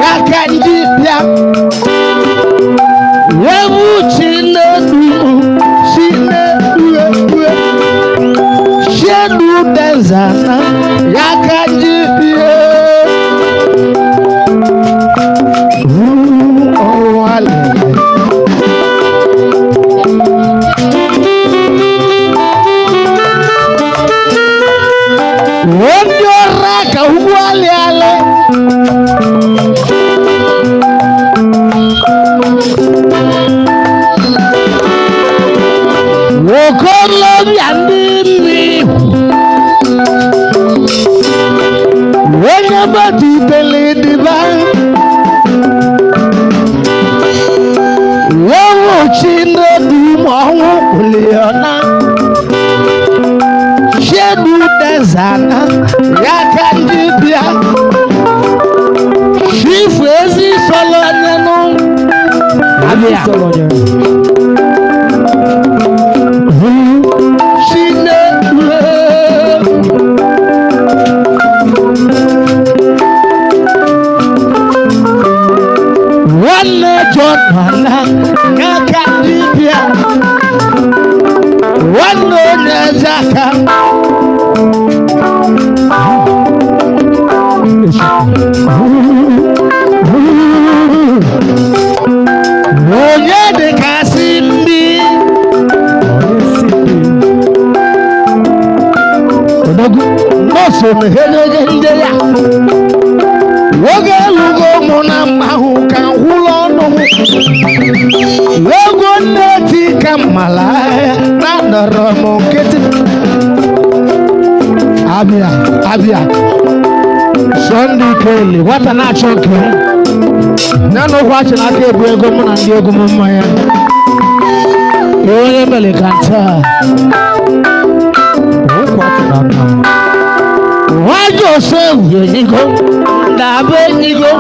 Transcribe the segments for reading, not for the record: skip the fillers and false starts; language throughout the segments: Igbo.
Ya ka ndị bịa ewu Chinedu Chinedu Chinedu Dezana ya ka ndị bịa ọnwa lele. Ndị ọrụ ka ugwu alị alị. Okorobịa ndị mmiri onye gbata itele dịba ewu Chinedu ma ọnwụ kwuliona Chinedu Dezana ya ka ndị bịa chifu ezi sọlọ nyenụ abịa Chinedu nwanne John ala ya ka ndị bịa nwanne onye eze aka onye dịkasị ndị odogwu nọọsụ na ndị ya oge elugo mụ na mmanwụ ka ngwụlọ ọnụ m ego nne ti ka mmala na nọrọ m nkịtị abịa abịa Sọnde Ikeli nwata na-achọ nke ya ya na ụkwụ achị n'aka ebu ego mụ na ndị egwu m mmanya onye mere ka ntaa nwa Josef enyigo ndaba enyigo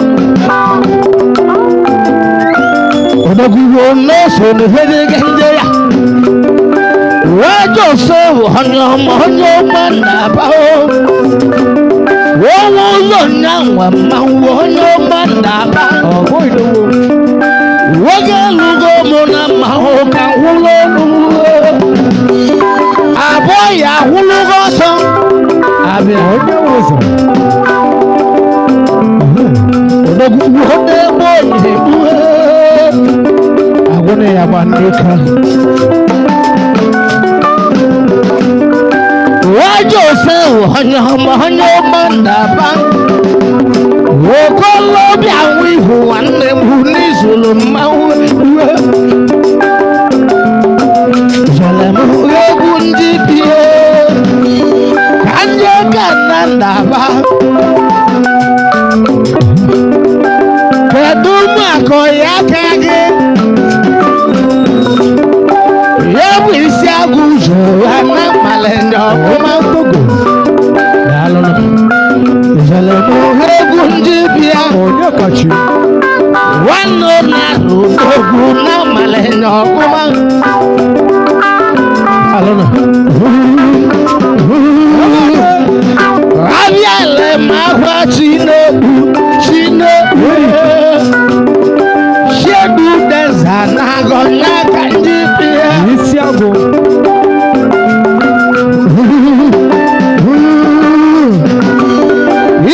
odogwugo n'oso n'efedege ndị ya nwa Josef onye ọma onye ọma ndaba o onwe ụzọ nya nwa mmanwụ onye ọma ndaba nwoke elugo mụ na mmanwụ ka ngwụlọ ọnụ abụọ ya akwụlụgo ọsọ abịa onye ụzọ odogwu n'egbe na-egbu agwụna ya gba ndị ka nwa Josef onye ọma onye ọma ndaba okolobịa nwa ihu nwanne m n'izulu mmanwụ jere m egwu ndị bie ka ndị ka na ndaba kedu maka ya aka gị ya bụ isi agụ ụzọ ya na mmalị ọfụma Togo daalụnụ jere m egwu ndị bịa nwanne na-arụ ogwu na mmalị ọfụma daalụnụ abịala m ahụ Chinedu Chinedu Chinedu Dezana agọ n'aka ndị bịa Isi agụ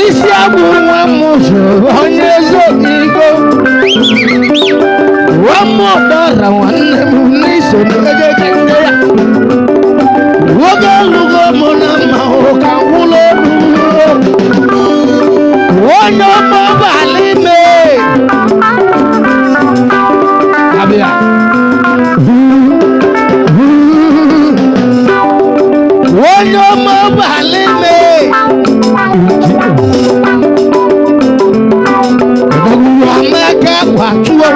isi abụ nwa m zụrụ onye ezi okigo nwa m dọra nwanne m n'iso n'egege nne ya nwoke lụgo m na mmanwụ ka nwụlọ olu onye ọma abalị ime abịa onye ọma abalị ime Amaka kwatuo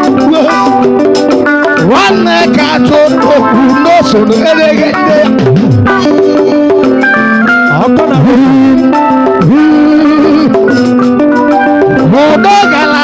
nwanne ka atụ okwu n'osoro eleghị ndị ọkọ na ụdọ gara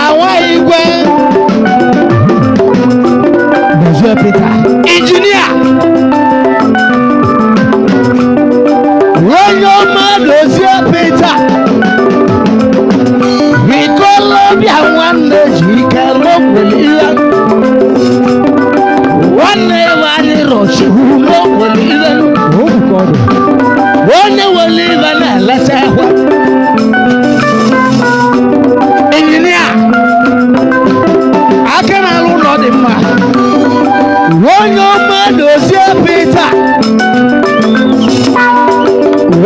Onye ọma dozie Pita.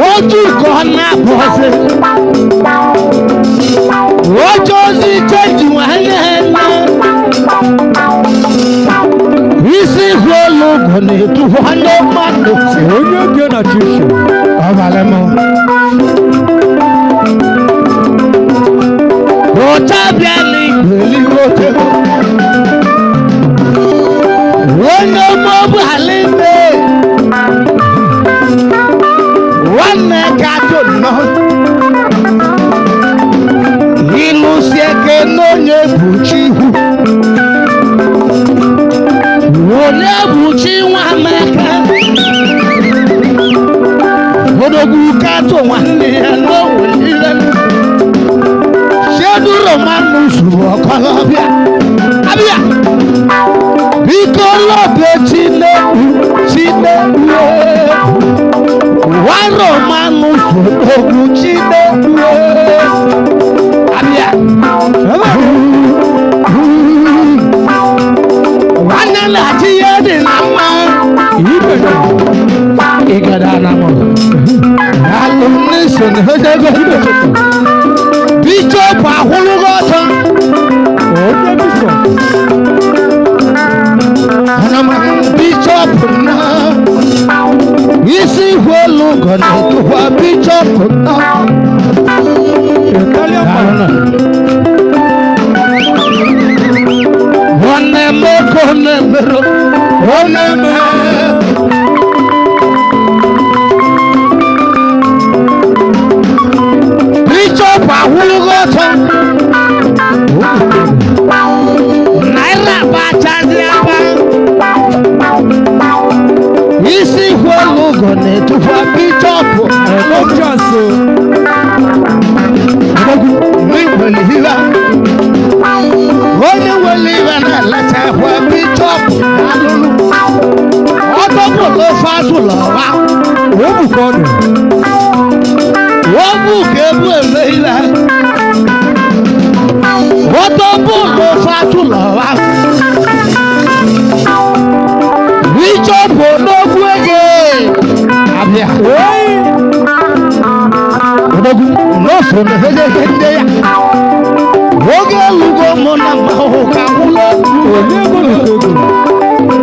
Otu ka ọ na-abọzi. Oche ozi chenji nwanne nne. Isi olu bụ na-etu nwanne mmadụ si. Onye bịa na Chishu. Ọbalị m. Ụcha bịa n'igwe eluigwe. Onye ọma bụ alime. Nwanne ka atụ nnọọ. Ịlụsi eke n'onye bụ chi ihu. Onye bụ chi nwa Amaka. Odogwu katụ nwanne ya n'owelile. Sedu Romanus bụ ọkọlọbịa. Abịa! Biko lọbe Chinedu Chinedu. Nwa Romanus odogwu Chinedu. Abịa! Nwanne na-achị ihe dị na mma. Ibeda. Igada na mọ. Alụ nso na ego. Bishop akwụlụghị ọtọ. Onye bishọp. Ana m bishop na isi ihu elu gọ na-etokwa bishop na. Italian man. Nwanne m oko na-emerụ onye me. Bishop akwụlụghị ọtọ. Naira gbachazi agba. Isi ihu elu gọ na-etokwa bishop. No chance o. Onye nwere iwe na-elechakwa bishọp alụlụ ọtọpụlụ ofe azụlọ ọwa. Obu ka ọ dị. Wọ́n ka ebu eme ihe ọtọpụlụ ofe azụlọ ọwa. Bishọp odogwu ego abịa. Ee. Odogwu n'oso na ndị ya oge elugo mụ na mmanwụ ka gwụlọ. Onye ego na ego.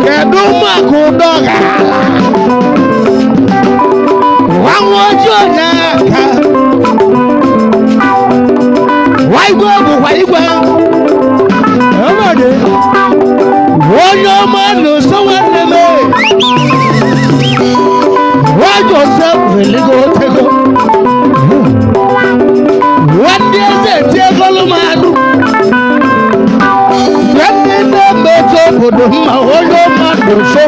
Kedu maka ụdọ ga-ala nwa ojii onye aka nwa igwe bụkwa igwe. Ebe dị. Onye ọma na nso nwanne m nwa Joseph eligo otego nwa ndị eze tiegolu m arụ ndị na-emetụ obodo mma. Onye ọma na nso,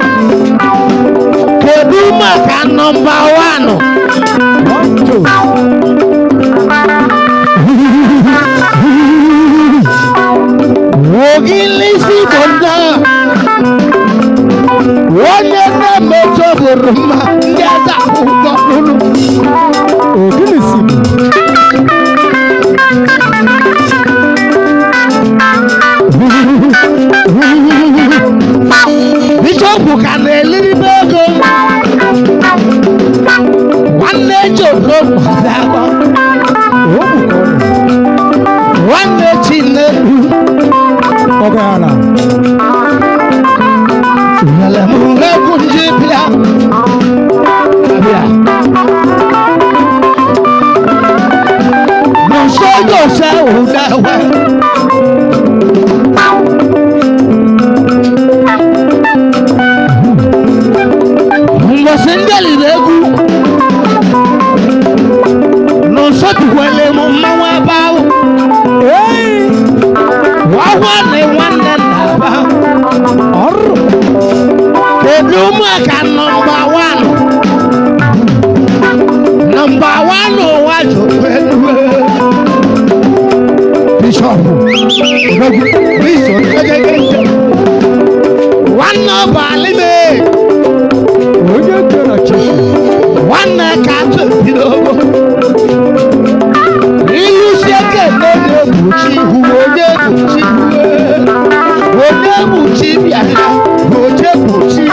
kedu maka nọmba wanụ? One, two. Ogilisi bụ nna onye na-emetụ obodo mma ndị eze akwụkwọ lụrụ. Ogilisi bụ. Bishọp ka na-eliribe ego nwanne Joko agba. Obu ka ọ dị. Nwanne Chinedu. Ọgara. Nyere m egwu nji bịa bịa nso Jose Udewe. Mbọsị ndị liri egwu nso tukwele m mmanwụ ebe ahụ. Ee. Nwanne nwanne nna ebe ahụ. Ọrụ. Kedu maka nọmba wanụ? Nọmba wanụ ụwa jokwe bishọp bishọp nwanne ọbụ alime. Onye nke na Chishu. Nwanne ka atụ bido ilu si eke onye egbuchi ihu onye egbuchi ihu onye egbuchi bịa onye egbuchi.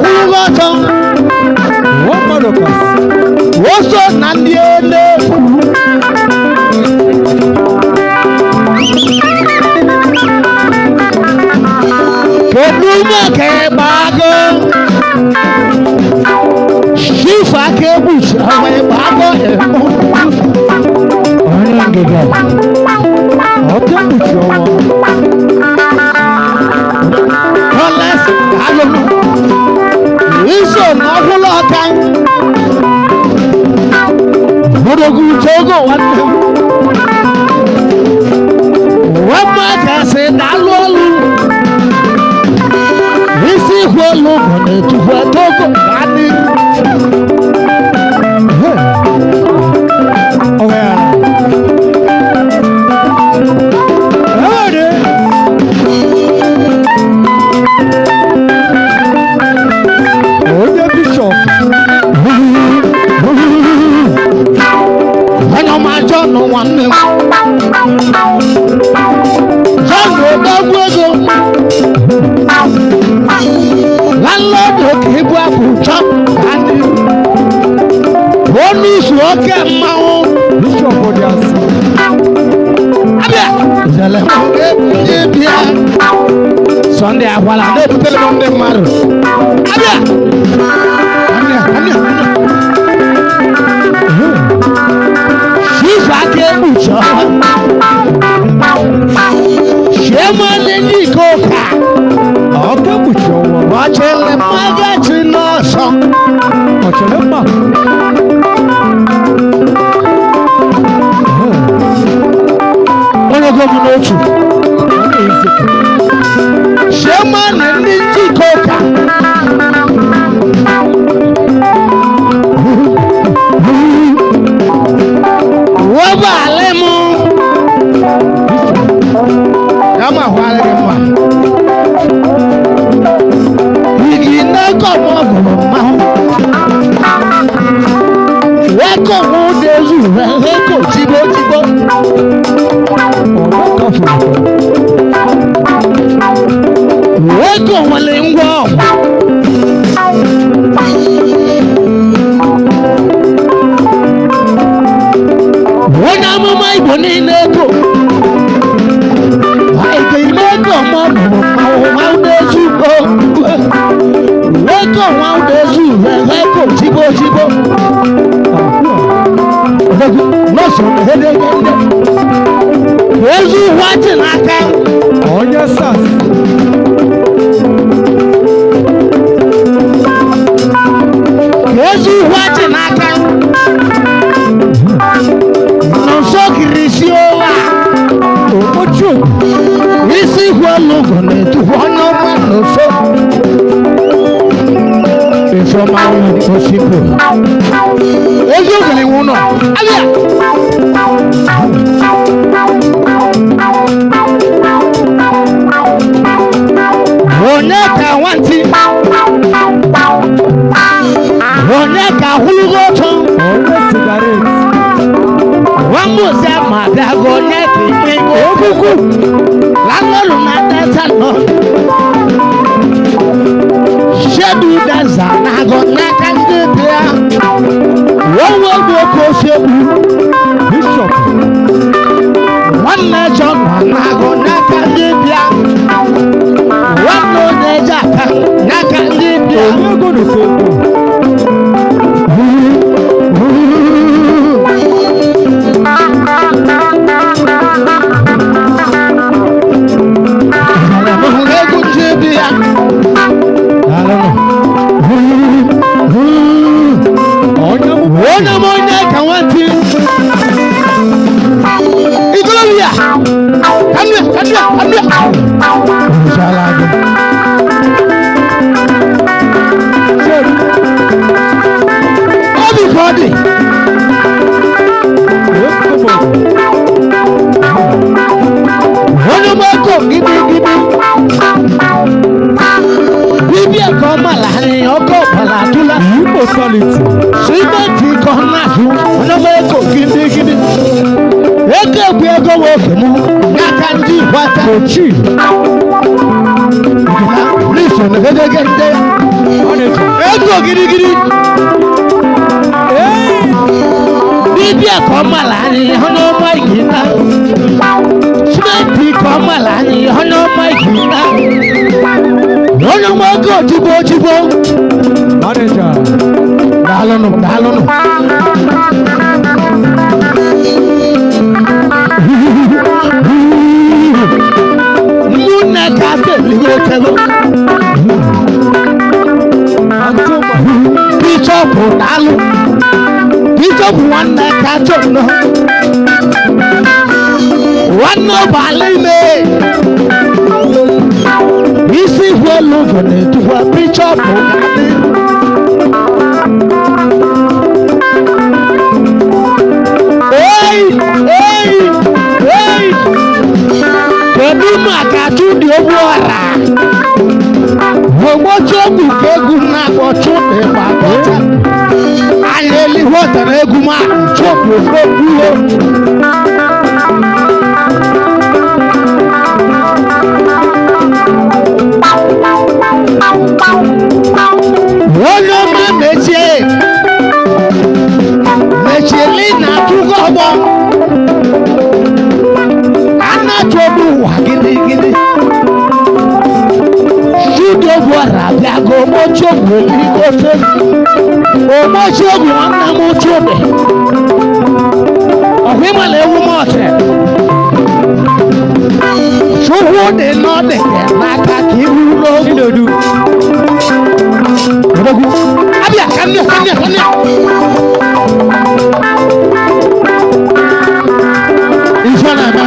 kwụrụ ọtọ. Nwa mmadụ kasị. Oso na ndị na-ekwu. Kedu maka ịgba agụ? Chifu aka egbuchi ọnwa ịgba agụ ịmụ. Onye ngịga. Ọbịa mkpuchi ọnwa. Kọles alụnụ. Iso na ọhụrụ ọka. Odogwu Togo nwanne m. Wọ́n kasị na-alụ ọlụ. Isi ikwu olu bụ na etukwu Togo ga n'ihu. Ọgaranya. Ewere. Onye bishọp. Onye ọma John nwanne m. John odogwu ego. Landlord oke ibu apụ John ga n'ihu. Onye izu oke mmanwụ. Bishọp dị asị. Abịa! Zele ndị bịa. Sọnde akwala na-ebutere m ndị mmadụ. Abịa! Abịa, abịa, abịa. Chifu aka ekpuchi ọnwa. Chiemane ndị ike ụka. Ọka mkpuchi ọnwa. Ọchịlị mmagachi n'ọsọ. Ọchịrị mma. Onye go m n'otu. Ọ na-ezekwa. Chiemane ndị njikọ ụka. Wọ́bà alẹ́ mú. Kama hwara gị mma. Igi n'ekọ mụ gụrụ mmanwụ. Wẹ́kọ̀ mụ dezu rẹ̀ wẹ́kọ̀ jíbójíbó. Ọ̀dọ́ kọfụrụ. Wẹ́kọ̀ nwere ngwa ọgwụ. Onye amụma Igbo niile ego. Ige ego mụ gụrụ mmanwụ nwa dezu o. Wẹ́kọ̀ nwa dezu rẹ̀ wẹ́kọ̀ jíbójíbó. Ezu wájú n'aka. Onye sas. Ezu wájú n'aka. Nso kirisi ụwa. Okpochi obi. Isi ikwu ọlụgụ na-etukwu onye ọma n'nso. Ifeọma osikwu. Ezi ogene iwu nọ. Abịa! Onye ka nwantị? Onye ka hụlụgo ọtọ? Onye sigaret. Nwamuzi ma bịago onye ka ikpe igbo okwukwu. Landlord na Delta nọ. Shedu Daza na-agọ n'aka ndị bịa. Onwe bụ oke osekwu. Bishọp. Nwanne John na-agọ n'aka ndị bịa. Nwanne onye ji aka n'aka ndị bịa. Onye ego n'ofe ego. Egwu ndị bịa. Onye amụma. Onye m onye ka nwantị. Ikolobịa! Kanụa, kanụa, kanụa! Orụchala gị. Cheru. Obi ka ọ dị. Ekomodo. Onye m oko gidigidi. Bíbí ẹ̀kọ́ mọ̀lá ni ọkọ̀ ọ̀bàlà àtúlá. Immortality. Simenti kọ́ náà fún onye m oko gidigidi. Ego egwu ego nwoke mụ n'aka ndị Ikwata. Kochi. N'iso na gedegede. Ọ na-eji Ụlọ girigiri. Dibịa ka ọ mara anyị onye ọma igi na. Simenti ka ọ mara anyị onye ọma igi na. Onye ọma oge ojigbo ojigbo. Manager. Daalụnụ, daalụnụ. Mụ na ka eligo otego. Antoma. Bishọpụ, daalụ. Bishọpụ nwanne ka chọrọ. Nwanne ọbala ime. Isi igwe elu bụ na-etukwa bishọpụ ga-adị. Ei, ei, ei! Kedu maka Chudi Ogbuọra? Ogbochi ogbu ka egwu na-akpọ Chudi gbapụta. Anyị eluigwe ọtara egwu ma chụpụ okwu ihe. Onye ọma mechie mechieli na atụgo ọgbọ. A na-achọgbu ụwa gidigidi. Chudi Ogbuọra abịago ogbochi ogbu eluigwe ofe. Ogbochi ogbu nwanne m Chudi. Ọkwa ịmala ewu m ọchị. Chukwu dị n'ọdị n'aka ka ibu n'ogu. Chinedu. Odogwu. Abịa ka nne ka nne ka nne. Ife na-eme.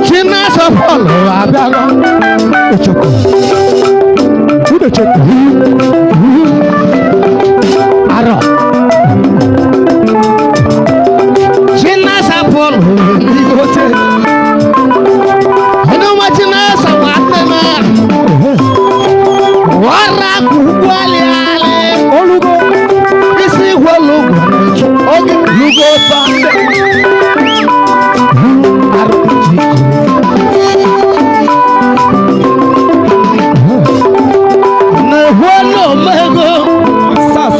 Chinasa Paul abịago. Echekwa. Udechekwa. Arọ. Chinasa Paul igote. Onye Chinasa nwanne m. Wara kwugwu alị alị. Olugo. Isi igwe olugbo na-echu oge lugo tọnde. Arụ jiko. Na-ekwu olu omego. Sas.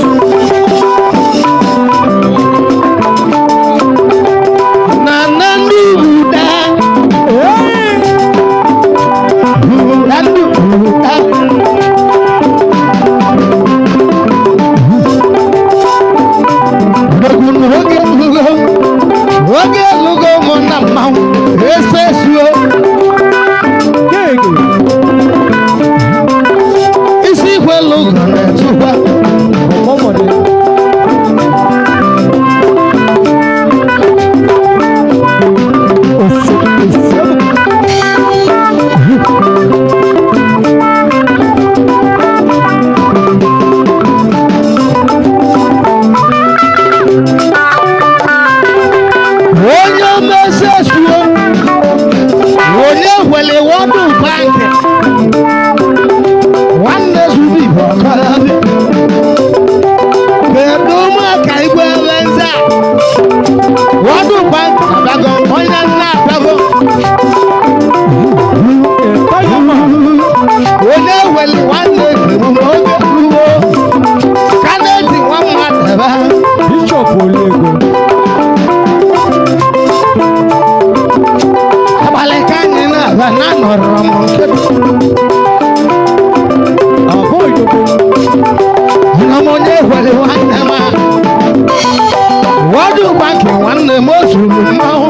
Na na ndị Buda. Na ndị Buda. Odogwu n'oge lugo. Oge lugo mụ na mmanwụ. Ese suo. Gege. Isi igwe lugo na-etukwa. Ọmọdé. Osu. Osu. Onye omese suo. Onye wele wọdụ bankị. Nwanne zuru igwe ọkọlọbị. Kedu maka igwe ebe nze a? Wọdụ bankị abago, onye nna abago. Tayama. Onye wele nwanne gburu oge ruo. Kaneti nwa mmadụ ebe. Bishop Oliego. Abalị ka anyị na-aba na nọrọ m nkịtị. Àbọ̀ ìjọba. Nna m onye were nwanne m a. Wọdụ bankị nwanne m ozuru mmanwụ.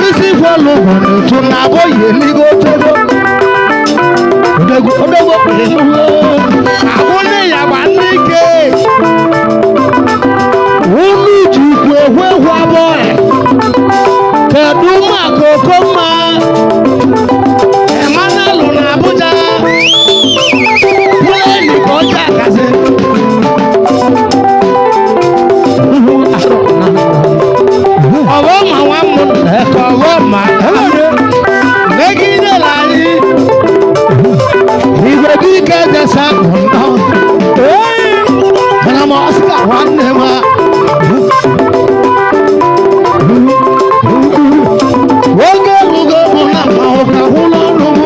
Isi gwọlụ bụ n'otu na abụghị eligo togo. Odogwu odogwu emume. Abụ nne ya gba ndị ike. Unu ji ukwu ekwu egwu abụọ. Kedu maka Okomma? Emmanuel na Abuja. Puleni ka ọjà akasị. Ọwọ́ ma nwa m ka ọwọ́ ma megidela anyị. Joseph nọ. Mana m Oscar nwanne m a. Oge elugo mụ na mmanwụ ka hụrụ ọrụ m.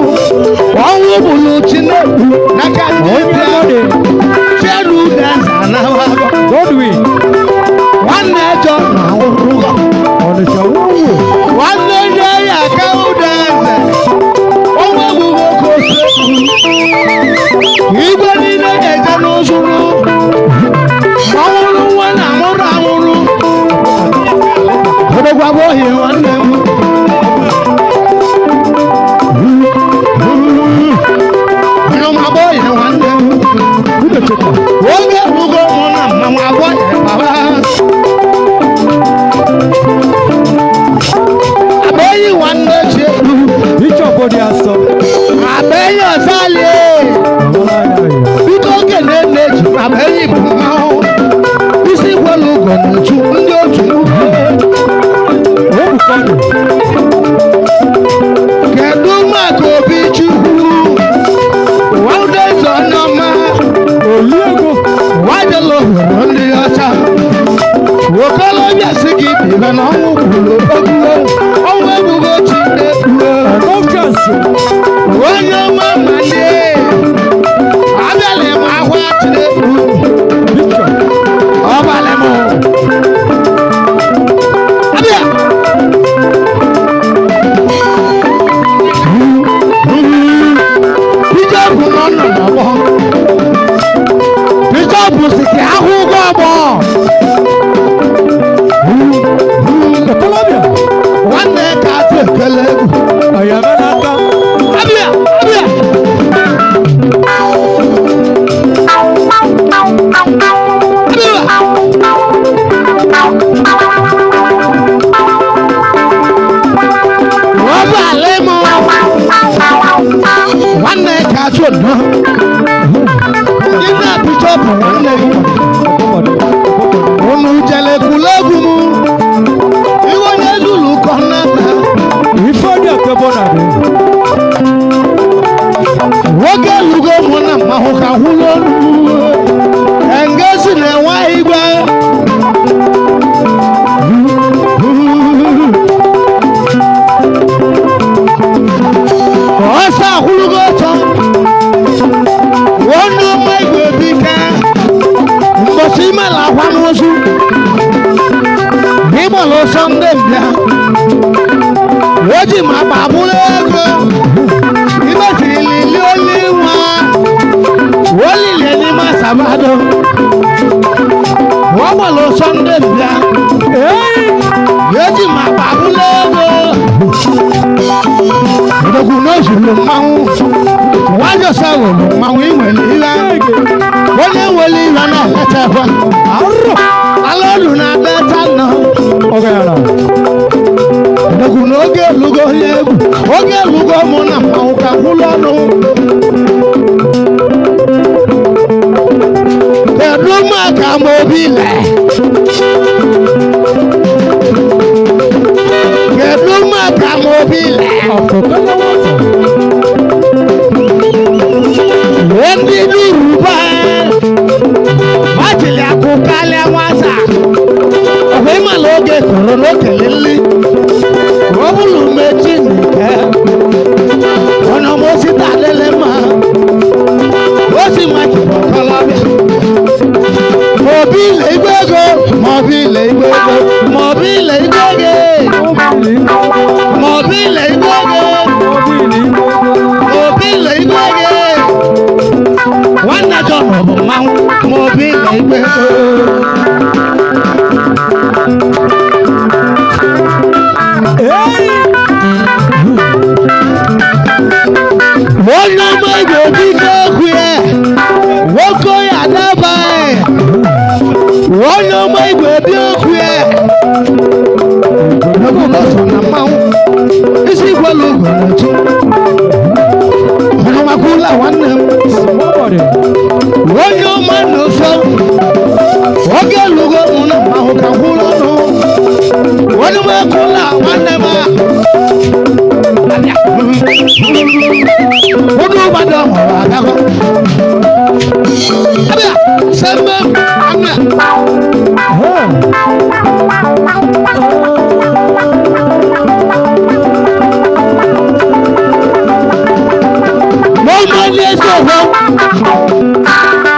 Ọnwụ bụrụ Chinekwu n'aka ndị bịa. Cheru Udenze anabago. Godwin. Nwanne John na nwụrụgo. Ọnịcha wúwo. Nwanne nne ya aka Udenze. Ọnwụ egbugo ka ose. Igwe niile ga-eje n'ụzụrụ. Ọnwụrụ nwa na amụrụ amụrụ. Odogwu abụghị nwanne m. Onye m abụghị nwanne m. Udechekwa. Oge ebugo mụ na mmanwụ abụghị baba. Abụghị nwanne Chielu. Bishop dị asọ. Abụghị ọzọlie. Ọlá ya ya. Biko kene nne ji abụghị bụ mmanwụ. Isi gwelu ugo n'otu ndị otu nwoke. Ebuka dị. Kedu maka Obi Chukwu? Waldeze Onyeọma. Oliego. Wajelo hụrụ ndị ọcha. Okolobịa si gị bibe na ọnwụ kwuru okwu. Ọnwụ egbugo Chinekwu. Conference. Onye ọma malie. Abịala m ahụ Chinekwu. Bishop. Ọbalị m. Abịa. Bishọp nọ nọ n'ọgbọ. Bishọp si ka ahụ ụgwọ ọgbọ. Okolobịa. Nwanne ka atụ ekele egwu. Ọ̀yàmẹ́ n'aka. Abịa, abịa. Abịa. Ọbalị m. Nwanne ka atụ nnọọ. Ndị na bishọp nwanne gị. Ọkọmọdé. Ọkọmọdé. Unu jele kwulu egwu m. Iwe onye zulu kọ nnata. Ife dị akẹ́bọ̀ nà dé. Nwoke lugo mụ na mmanwụ ka hụrụ ọnụ. Engezi na-enwe igwe. Ọsọ akwụlugo ọtọ. Ọnụ ọma igwe bike. Mbọsị imela akwa n'ozu. Ịgbala ọsọ ndị mbịa. O ji ma akpa bụrụ ego. Ibetili oli nwa. Olile n'ime asabado. Wọ́n gbọ́dọ̀ Sunday bịa. Eji m akpa bụrụ ego. Odogwu n'ozulu mmanwụ. Nwa Jose wụrụ mmanwụ inwere ihe. Onye nwere ihe na-eleta ekwe. Arọ. Ala olu na-abịa nọ. Ọ̀gàyàrà. Odogwu n'oge elugo onye egwu. Oge elugo mụ na mmanwụ ka kwụlụ ọnụ. Kedu maka mobile? Kedu maka mobile? Ọ̀kọ̀kọ̀lẹ̀ wọ̀tà. Ndị Yoruba machili akụ karịa nwata. Ọkwa ịmala oge kụrụ n'okele nli. Ọ bụrụ mechi nke ọ̀nà mo sì tà lélẹ̀ mọ́. Ó sì máa jùbọ̀ kọlọ́bẹ̀. Mọ̀bí ilẹ̀ igbó ego, mọ̀bí ilẹ̀ igbó ego, mọ̀bí ilẹ̀ igbó ego, mọ̀bí ilẹ̀ igbó ego, mọ̀bí ilẹ̀ igbó ego. Nwanne John bụ mmanwụ, mọ̀bí ilẹ̀ igbó ego. Onye ọma ga-ebi okwu ya, nwoke ya adabaghị. Onye ọma igwe ebi okwu ya. Ego n'otu na mmanwụ, isi igwelu ugo na-etu. Onye ọma kwula nwanne m. Onye ọma n'ofe, oge elugo mụ na mmanwụ ka kwụrụ ọnụ. Onye ọma kwula nwanne m a. Ụdụ mmadụ ọhụrụ agago. Eso hụ.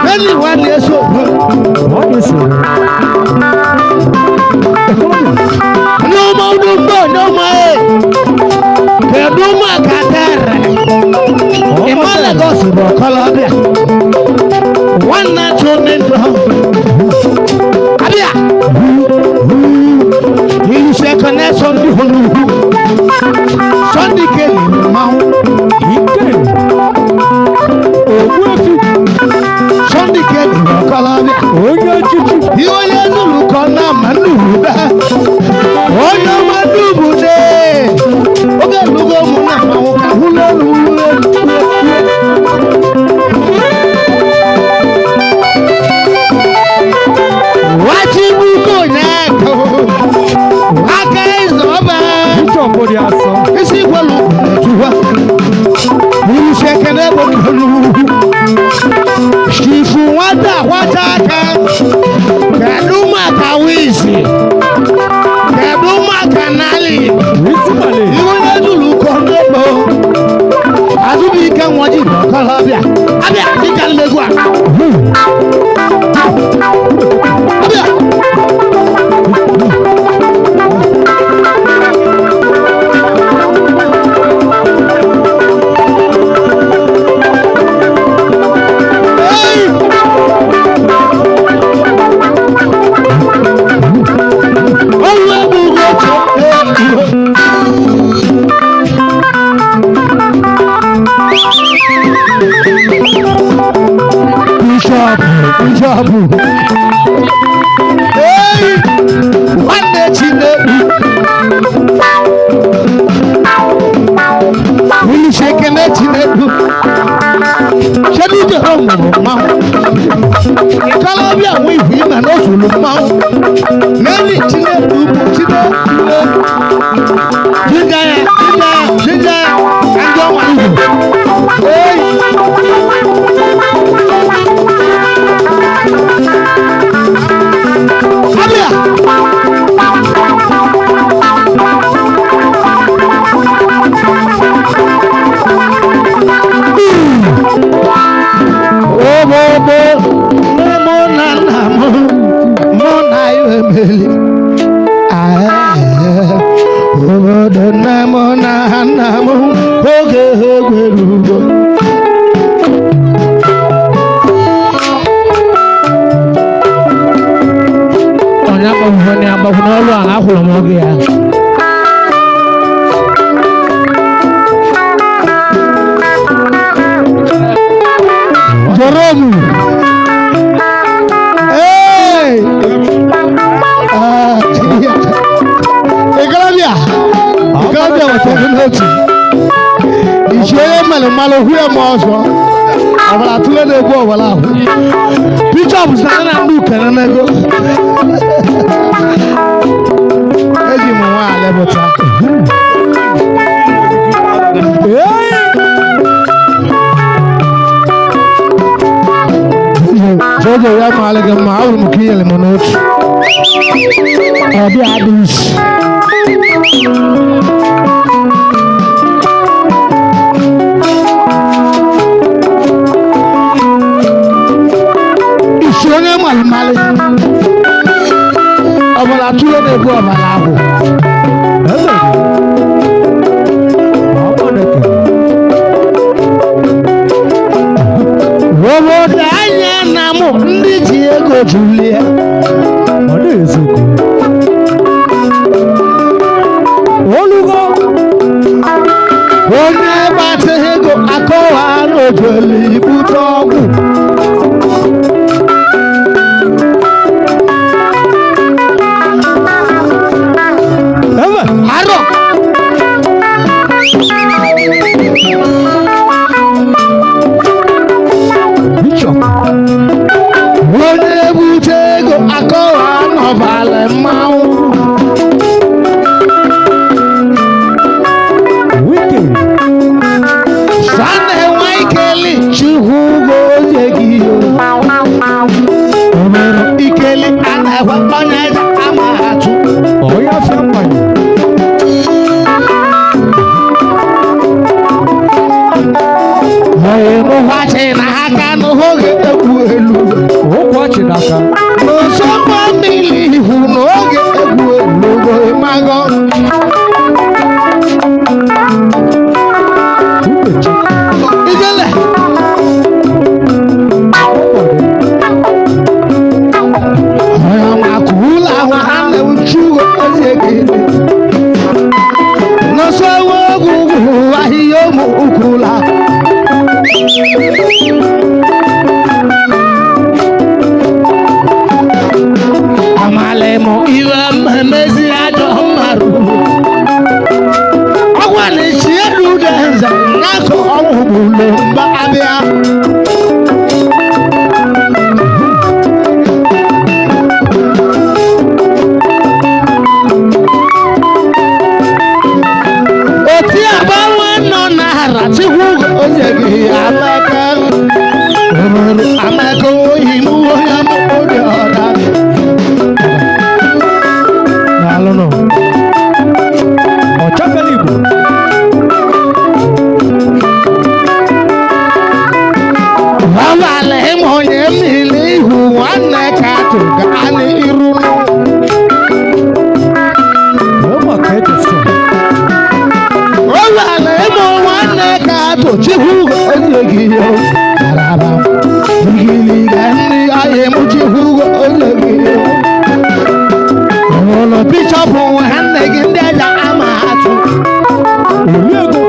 N'elu nwanne eso hụ. Ọ na-eso. N'ụmụ nnukwu n'ụmụ e. Kedu maka tere? Ịma Lagos bụ ọkọlọbịa. Nwanne chụ ndị ndụ. Abịa. Iṣẹ́ kan náà Sunday olùkú. Sunday kele mmanwụ. Ike. Ogbuefi. Sunday kele ọkọlọbịa. Onye echichi. Ihe onye nụrụ kọ na ma nnukwu bee. Onye ọma nnubu de. Oge elugo mụ na mmanwụ ka hụlụ elu hụlụ elu hụlụ elu. Wachibuko nyako. Aka ịzọba. Bishọp dị asọ. Isi gwelu tuwa. Iṣẹ́ kẹlẹ́ bọ̀ lọ́lù. Ṣìfù nwata kwata aka. Kedu maka wizi? Kedu maka nali? Isi male. Iwe onye zuru kọ n'egbo. Azụbụike nwa ji bụ ọkọlọbịa. Abịa dịka nlegwu a. Abịa. Hey! Ọnwụ egbugo otu. Bishọp, bishọp. Hey! Nwanne Chinedu. Olùṣèkèlè Chinedu. Ṣé ní ìjọba mọ̀mọ́ mmanwụ? Ìkọlọ́bí àwọn ìwé ìmọ̀ náà sòlò mmanwụ. Mẹ́lì Chinedu bụ Chinedu. Jíjẹ jíjẹ jíjẹ ẹjọ́ wà níbò. Hey! Abịa! Obodo nne mụ na nna m mụ na ya emeli. Obodo nne mụ na nna m oge ha egwerugo. Onye agbagwo na agbagwo n'ọrụ a akwụrụ m oge ya. Jerome. Hey! Ah, Ikalabia. Ikalabia wata n'otu. Iṣẹ́ onye mere mmalụ hụ ya ma ọzọ. Ọbara atụle na-egbu ọbara ahụ. Bishọp sara na ndị ukene n'ego. Eji m nwa alebụta. Ee! Jojo ya maala gị mma, ahụrụ m ka i nyere m n'otu. Ọ dị adị isi. Isi onye malụmalị. Ọbara tụrụ na-ebu ọbara ahụ. Eze. Ọmọdeke. Obodo anya na mụ ndị ji ego julie. Ọ dị eziokwu. Olugo. Onye gbata ego akọwa n'ojoli ibute ọgwụ. Eze. Arọ. Bishọp. Onye bute ego akọwa n'ọbala mmanwụ. Wike. Sunday Nwaikeli Chukwu gozie. chi n'aka n'oge egwu elu. Ụkwachi n'aka. N'osogbo mmiri ihu n'oge egwu elu ịmago. Ubechi. Ijele. Ọkpọrọ. Ọ̀yọ̀màkùlà nwanne m Chukwu eze gị. N'osogbo ogwugwu ahịhịa ụmụ ukwula. Amalị m iwe mmemezi ajọ mmarụ. Ọgwa na-echi elu nze n'akụ ọnwụ gburu mgbe abịa. Oti agbanwe nọ n'ara Chukwu onye gị amaka. Obodo amaka oyi mụ onye m obi ọra. Daalụnụ. Ọchafela Igbo. Abalị m onye mmiri ihu nwanne ka tụ gaa n'iru nụ. Wee maka echesi. Abalị m nwanne ka tụ Chukwu onye gị yo. Araba igiliga ndị ahịa m Chukwu onye gị yo. Ụlọ bishọpụ nwanne gị ndị aja ama atụ. Oli ego.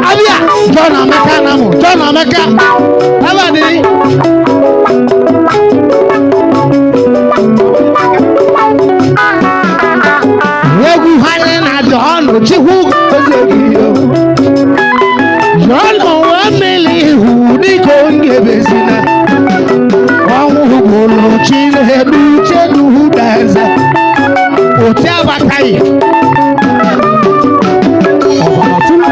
Abịa John Amaka na mụ John Amaka abalị. Egwu ha na John Chukwu onye gị yo. John nwa mmiri ihu dịka onye bezina. Ọnwụ gburu Chinedu Chedu Daze. Oti abakaghị. Ọbara tụrụ.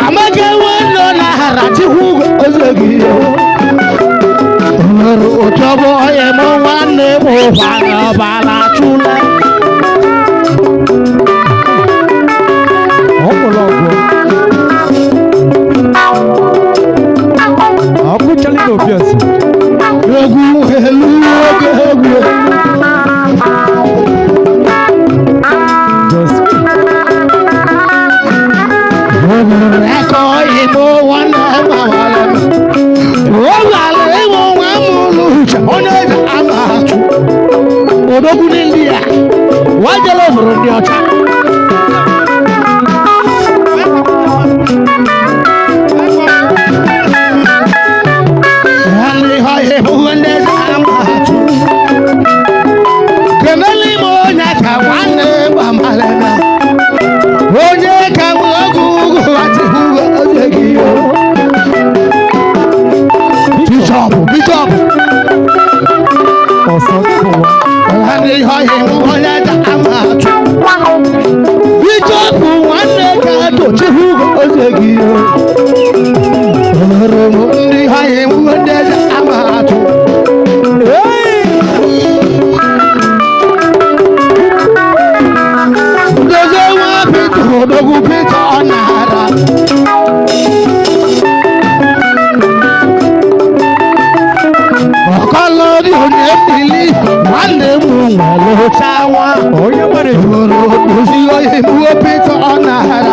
Amaka nwe nọ na hara Chukwu onye gị yo. Nwere ụtọbụ onye m nwanne m ụkwara ọbara chụla. Ọ mụrụ ọgụ. Ọkụchali na obi eze. Egwu elu oge egwu. Just Ẹ̀kọ́ ìmọ̀ wọn náà máa wà lẹ́nu. Ó wà lẹ́wọ̀n wọn mú lùjà onye eji ama atụ. Odogwu n'India, wajele hụrụ ndị ọcha. Nwanne ha ịhụ ndị eji ama atụ. Kenele ime onye ka nwanne gbamalema. Onye ka nwe oge ugwu atịghị onye gị yo. Bishọpụ, bishọpụ. ọsọ ụwa. Nwanne ihe ọhịa iwu onye ji ama atụ. Bishọpụ nwanne ka tochukwu onye gị yo. Nwere m ndị ihe ọhịa iwu ndị ji ama atụ. Dozie nwa Pita odogwu Pita ọ na-ara. Ọkọlọdị onye mmiri nwanne m nwere ụcha nwa. Onye nwere Hụrụ ozi onye mgbe Pita ọ na-ara.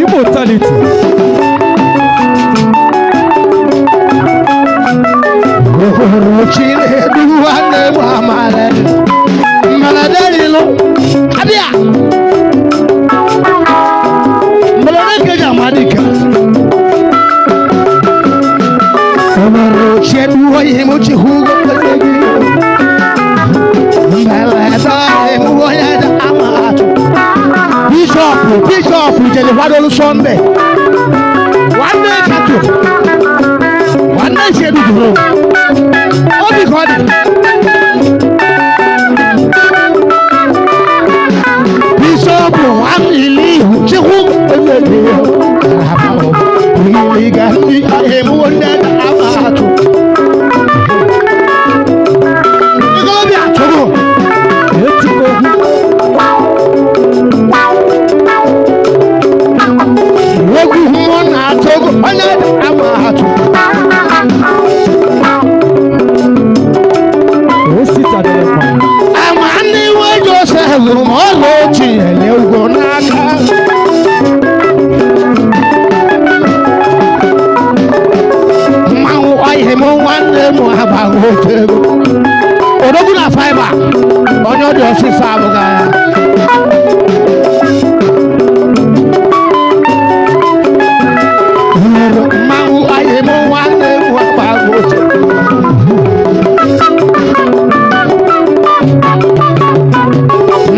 immortality. Hụrụ Chinedu nwanne m amara. Mmalade ilu. Abịa. Mmalade keji amadike. Hụrụ Chinedu onye m chi hụ onye gị. Mmalade onye m onye dị ama atụ. Bishọpụ bishọpụ jere kwadolu Sọnde. Nwanne katụ. Nwanne Chinedu jụrụ. Obi ka ọ dị. Bishọpụ nwamili ihu Chukwu onye dị ya. Iliga ndị ahịa ndị ama atụ. Ikolobịa tụrụ. Etiko. Togo onye ama atụ. Osita dịrị mma. Ama ndị nwe Josef ma ọla ochie ugo n'aka. Mmanwụ ọhịa m nwanne m agbaghị otu ego. Odogwu na faiba onye ọ dị ọsịsọ abụghị ya. Mmanwụ ọhịa m nwanne m agbaghị otu ego.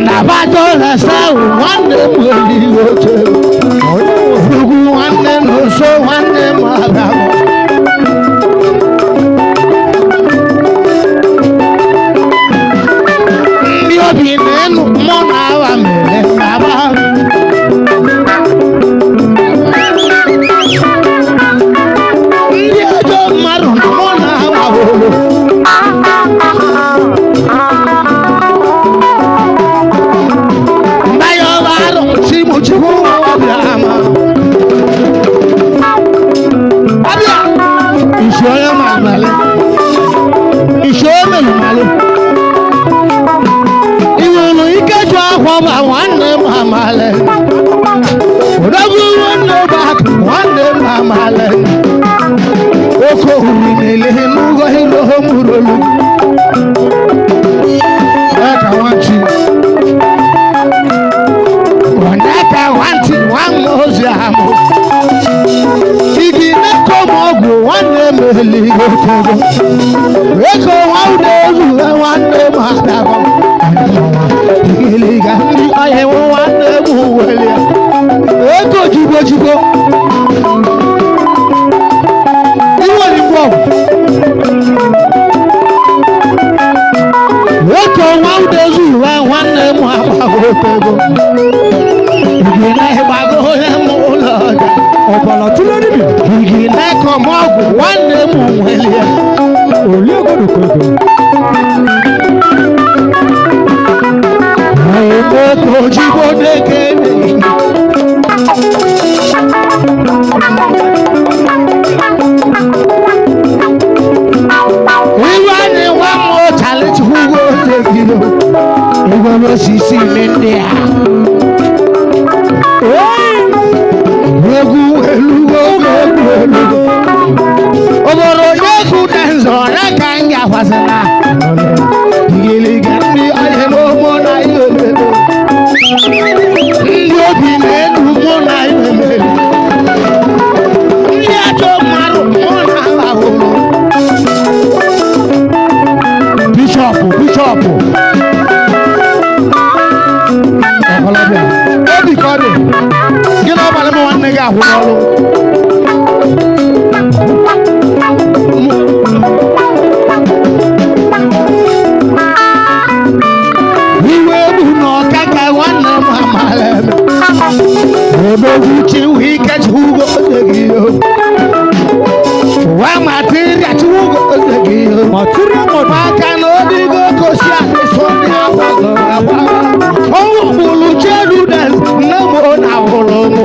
Nabajo lẹsẹ nwanne m erighị oche. Ugwu nwanne m nso nwanne m abịaghị. Ndị obi na-enu mụ na awa mere baba. Ndị ajọ mmadụ na mụ na awa hụrụ. Mbayọba chimuchimu ọbịa ama. Ọbịa ìṣe onye ma amalị. Ìṣe omelu malị. Iwulu ikeju akwa ma nwanne m amalị. Odogwu nwanne bak nwanne m amalị. Oke ohuri na-ele n'ụgwọ ilu murolu. Eka nwachi. Onyeka nwantị nwa ozi ahụ. Igi na-eko m ọgwụ nwanne m elighị otego. Eko nwa ụda ezu nwanne m adagọ. Igiliga ndị ọhịa nwanne m welie. Ego jigbo jigbo. Iwe igbo ọgwụ. Eko nwa ụda ezu nwanne m agbago otego. Igi na-agbago onye m ụlọ ọja. Ọbara tụle dibịa. Igi na-ekọ m ọgwụ nwanne m nwelie. Oli ego dụkọ ego. Ego ojigbo na-eke Iwe anyị nwa m ụtalị chukwu otebido. Igwe osisi ime ndị a. Egwu elugo egwu elugo. Obodo onye kwu na nzọ na ka m ga-akwasịla. Igiliga ndị ọhịa mụ na ihe olelo. Ndị obi na-enu mụ na ihe mere. Ndị ajọ mmadụ mụ na ahụhụ. Bishọpụ bishọpụ. Ọkọlọbịa. Obi ka ọ dị. Gị na ọbalị m nwanne gị ahụ n'ọrụ. Iwe egbu na ọka ka nwanne m amara eme. Odogwu chiwu ike chiwugo oze gị o. Ụwa matiria chiwugo oze gị o. Material money. Maka na odigo kosi adịsọ ndị agbago agba. Ọnwụ gburu Cherudes nne m na hụrụ m.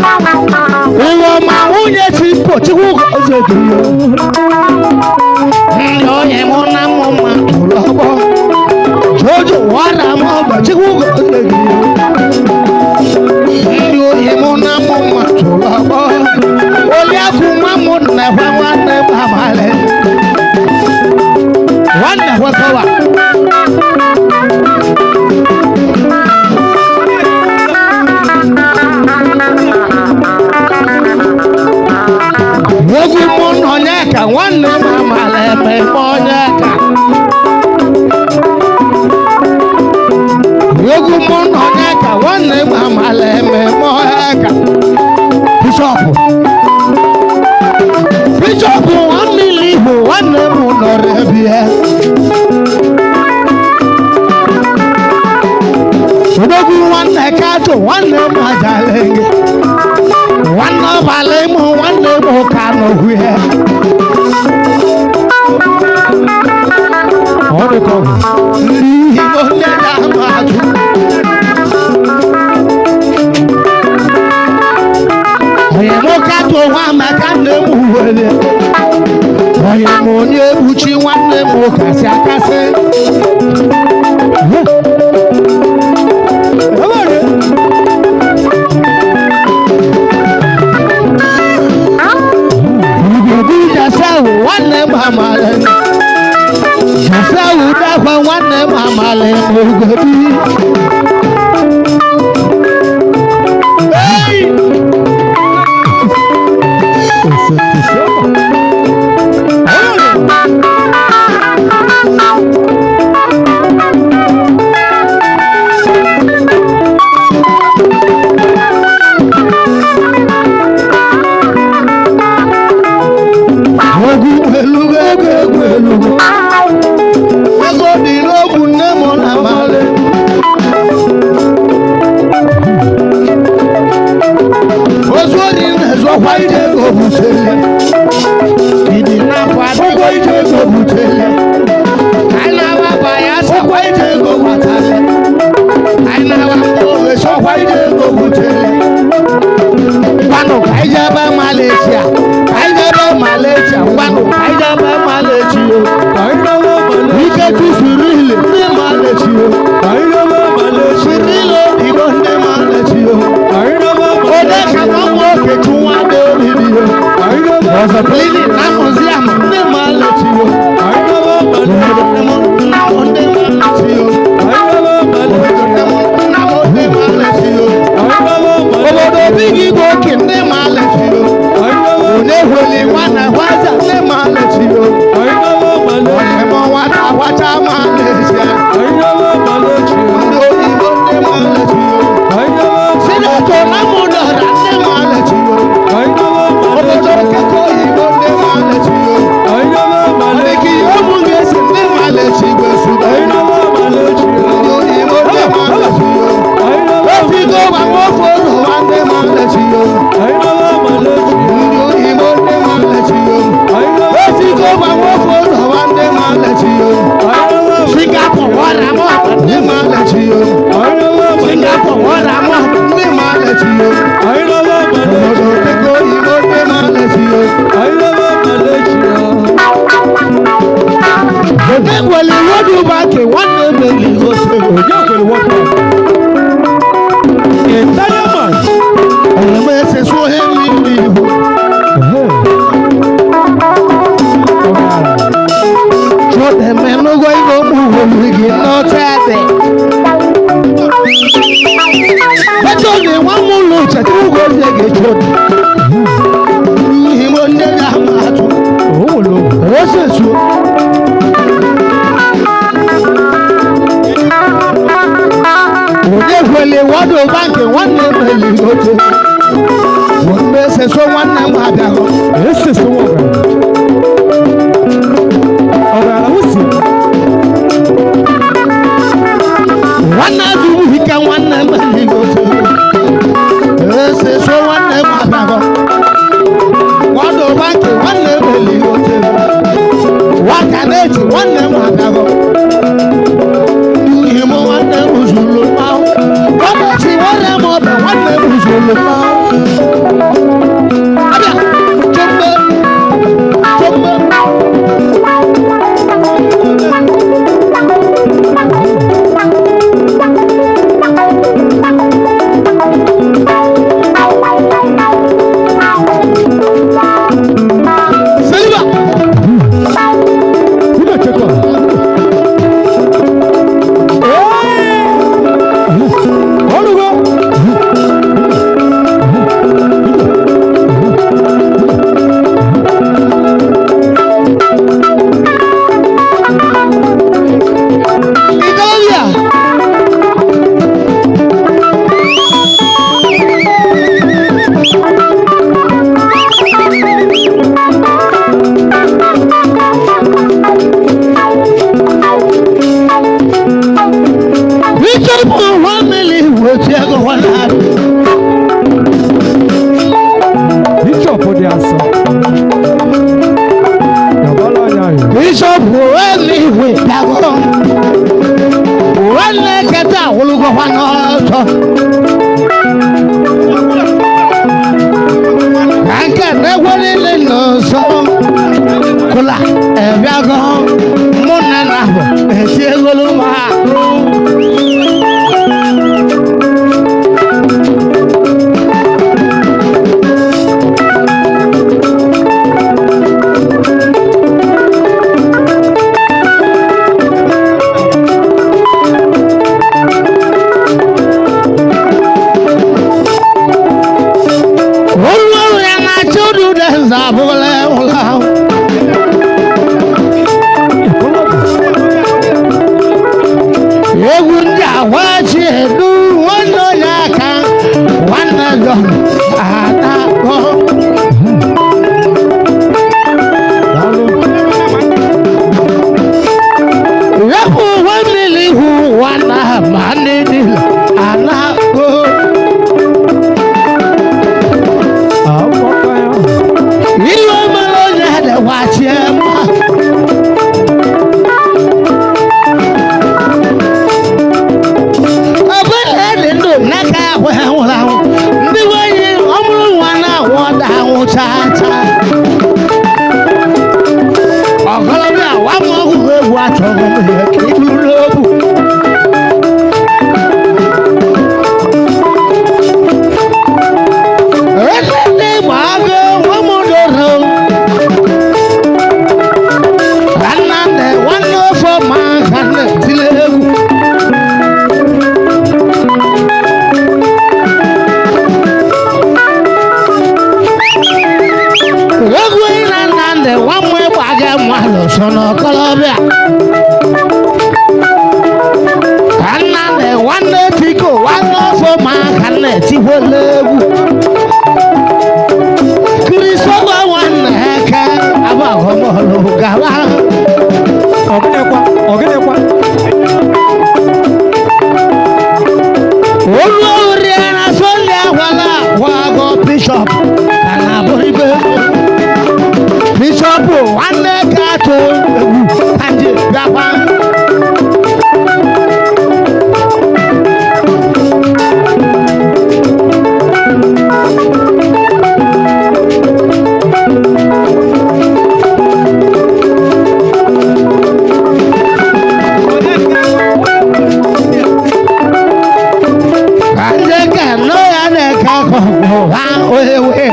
Ụwa ma nwunye Chipo chukwu gozie gị o. Ndị onye mụ na mụ ma tụrụ ọgbọ. Jojo wara m ọgbọ chukwu gozie gị o. Ndị ohi mụ na mụ ma tụrụ ọgbọ. Oliakụ nwa m na-ekwe nwanne m abalị. Nwanne kwekọwa. Egwu mụ na Onyeka nwanne m amala eme eme Onyeka. Egwu mụ na Onyeka nwanne m amala eme eme Onyeka. Bishọpụ. Bishọpụ nwanne Igbo nwanne m nọrọ ebe ya. Odogwu nwanne Kato nwanne m ajala gị. Nwanne ọbalị m nwanne m ka nọgwu ya. Ọ Ọnụkọ. Ndị Igbo nne na-ama atụ. Onye m katụ nwa maka nne m were. Onye m onye ekpuchi nwanne m kasị akasị. Ewere. Ugobu Jasewu nwanne m amala. Jasewu dakwa nwanne m amala Ugobu. Hey! Ose tisema. Ọnụkọ. Egwu elugo ego egwu elugo. Ego dị n'ogwu nne m na amala. Ozu ori na-ezokwa ije ego butere. Ịdị na-apụ adịgo ije ego butere. Anyị na-awaba ya sọkwa ije ego gbatara. Anyị na-awa mkpụrụ sọkwa ije ego butere. Ngwanụ ka anyị jebe Malaysia. Ka anyị jebe Malaysia. Ngwanụ ka anyị jebe Malaysia. Ka anyị gawa Malaysia. Ike tụfuru ile ndị Malaysia. Ka anyị gawa Malaysia. Sirilo Igbo ndị Malaysia. Ka anyị gawa Onye Malaysia. ka nwa nwoke chụ nwa dị oriri. Ka anyị gawa Ọzọ plini na museum ndị Malaysia. Ka anyị gawa Malaysia. Obodo nne m nna m ndị Malaysia. Ka anyị gawa Obodo Malaysia. nne m nna m ndị Malaysia. Ka anyị gawa Malaysia. Obodo big Igbo oke ndị Malaysia. Ka anyị gawa Onye hweli nwa na hwaza ndị Malaysia. Ka anyị gawa Malaysia. Onye mụ nwata hwacha Malaysia. Ka anyị gawa Malaysia. Ndị oyibo ndị Malaysia. Ka anyị gawa Sinetọ na mụdọra ndị Malaysia. Ka anyị gawa Obodo Malaysia. nkekọ oyibo ndị Malaysia. Ka anyị gawa Malaysia. Adịghị ihe ụmụ ga-esi ndị Malaysia gwesu. Ka anyị gawa Malaysia. Ndị oyibo ndị Malaysia. Ka anyị gawa Efigo wa nwofe ụlọ wa ndị Malaysia. Ka anyị gawa Malaysia. Ndị oyibo ndị Malaysia. Ka anyị gawa Efigo wa nwofe ụlọ wa ndị Malaysia. Ka anyị gawa Singapore wọ́n ra mọ́ ndị Malaysia. Ka anyị gawa Singapore wọ́n ra mọ́ ndị Malaysia. Ka anyị gawa Malaysia. Obodo nkekọ oyibo ndị Malaysia. Ka anyị gawa Malaysia. Onye nwere World Bank nwanne m eligosi. Onye kwere World Bank? Italian man. Onye m esesi onye mmiri ihu. Chọdeme n'ụgwọ ihe ụmụ wolu gị n'oche ede. Echọdị nwa m ụlọ cheta ụgwọ ozi gị chọdị. N'ihi m ndị ga-ama atụ. Osesu. Onye kwele World Bank nwanne m eligote. Wọ́n eseso nwanne m abịaghọ. Esese nwa ọgaranya. Ọgaranya wusi. Nwanne azụrụ ike nwanne m eligote. Eseso nwanne m abịaghọ. World Bank nwanne m eligote. Nwaka na-eji nwanne m abịaghọ. N'ihi m nwanne m zuru mmanwụ. Gọọmenti nwanne m ọbịa nwanne m zuru mmanwụ. Abịa, chombe, chombe. Seliba. Who dey check am? Ee! Ọlụgo. Gbakwa n'ọsọ. Ka nke na-egwe niile n'ọsọ. Kụla ẹ̀bíàgọ́ mụ na na bụ esi egolu ma arụ. Olú ya na chudu denza abụla ụlọ ahụ. Egwu ndị agwachi edu nwanne onye aka nwanne John ana-akpọ. Wepụ uwe mmiri ihu nwanne ahụ ma ndị dị ana-akpọ. Ihe mere onye dịkwachie mma. Ọbụla dị ndụ n'aka ahụ nwụrụ anwụ. Ndị nwenye ọ mụrụ nwa na-anwụ ọda anwụ chaa chaa. Ọkọlọbịa wa m ọgwụ egwu achọghị m ihe ka iburu n'obu. Eze ndị Igbo agụ nwa m doro. Nnamdị nwanne ofe ma ha na-etili egwu. Egwu na Nnamdị nwa m ịgba gị mmadụ so n'ọkọlọbịa. Ka Nnamdị nwanne Tiko nwanne ofe ma ha na-etikwela egwu. Kirisoba nwanne eke agbagọmọlụ gaba. Ọgịnịkwa? Ọgịnịkwa? Olú orí ẹran sólè àwàlà wàgọ bíṣọ̀pù kàná bóríbé. Bíṣọ̀pù nwanne ka atụ egwu kanji bịakwa. Kanji ka nọ ya na-eke akọkọ ha ohewe.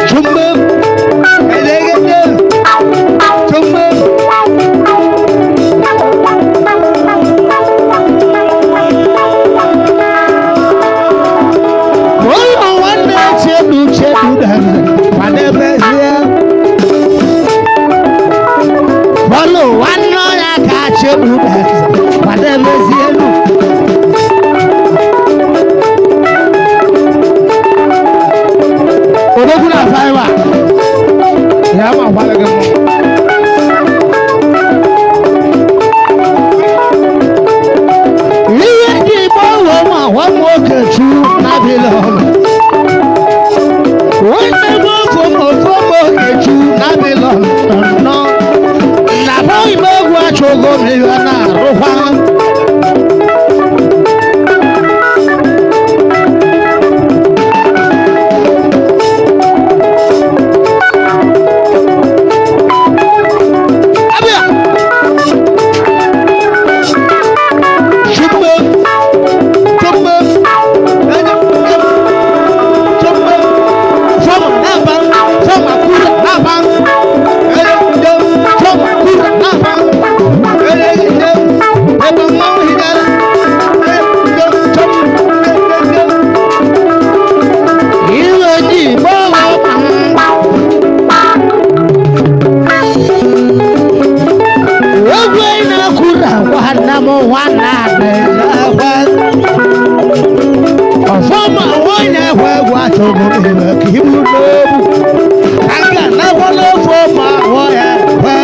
Chumbe, edegede, chumbe. Ụlọ nwanne Chedu Chedu dere kwadebezie. Bọlụ nwanne ya ka Chedu dere kwadebezie elu. Odogwu na faiba. Ya ma gwara gị mụ. Ihe ndị Igbo wee ma gwa m Okechu na Babilọn. Nwanne m ofu m ofu m Okechu na Babilọn nọ. Na bọghị m egwu achụgo m ihe na-arụkwa. Abịa! Chumbe, chumbe, chumbe, fọmụ n'aba, fọmụ akụrụ n'aba, fọmụ akụrụ n'aba, ebe mmanwụ hidara, iwe ji gbọọ Ogwe na-akwụrụ akwa nna m nwanne adịghị ọfọma nwanyị ahụ egwu achọghị ime ka ibu n'obu ka ga nakwa n'ofe ma ahụ ya kwe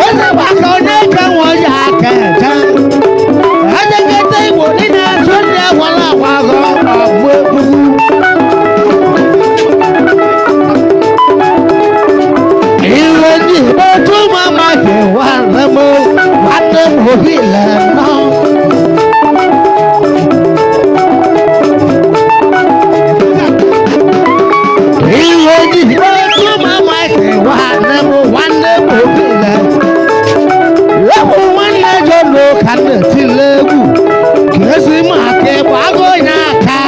eze gbaka onye ka nwe onye aka eje ejegete igbo niile azụ ndị agwala agwa gọ ọgbụ egbugbu. obi lẹ́nà. Ihe ji otu mama ike nwanne m nwanne m obi lẹ. Egwu nwanne Jọnụ ka m na-etile egwu ka esi m aka ịgba agụ ya aka.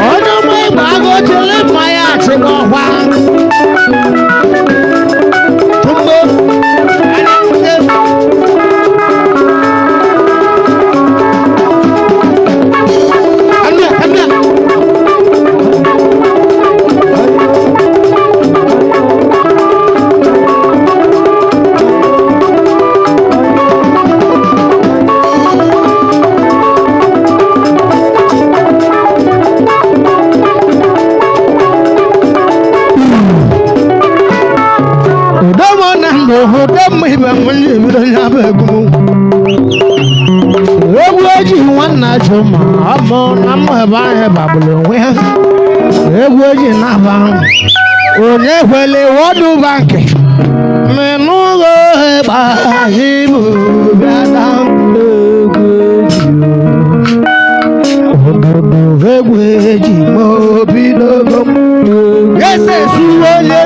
Onye ọma ịgba agụ chele mmanya achị n'ọkwa. Tumbo. Come here, come here. Udomo na ndụ udomo ibe nwunye ebido ya bụ egwu m. Egwu eji nwanna jụ ma ọ bụ na mma ebe ahụ bagburu onwe ha. Egwu eji naba onye kwele wọdụ bankị menụgo ịgba ibu bịada egwu eji obodo egwu eji ma obidogo ese suwo onye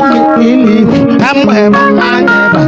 ili ka mgbe anya ba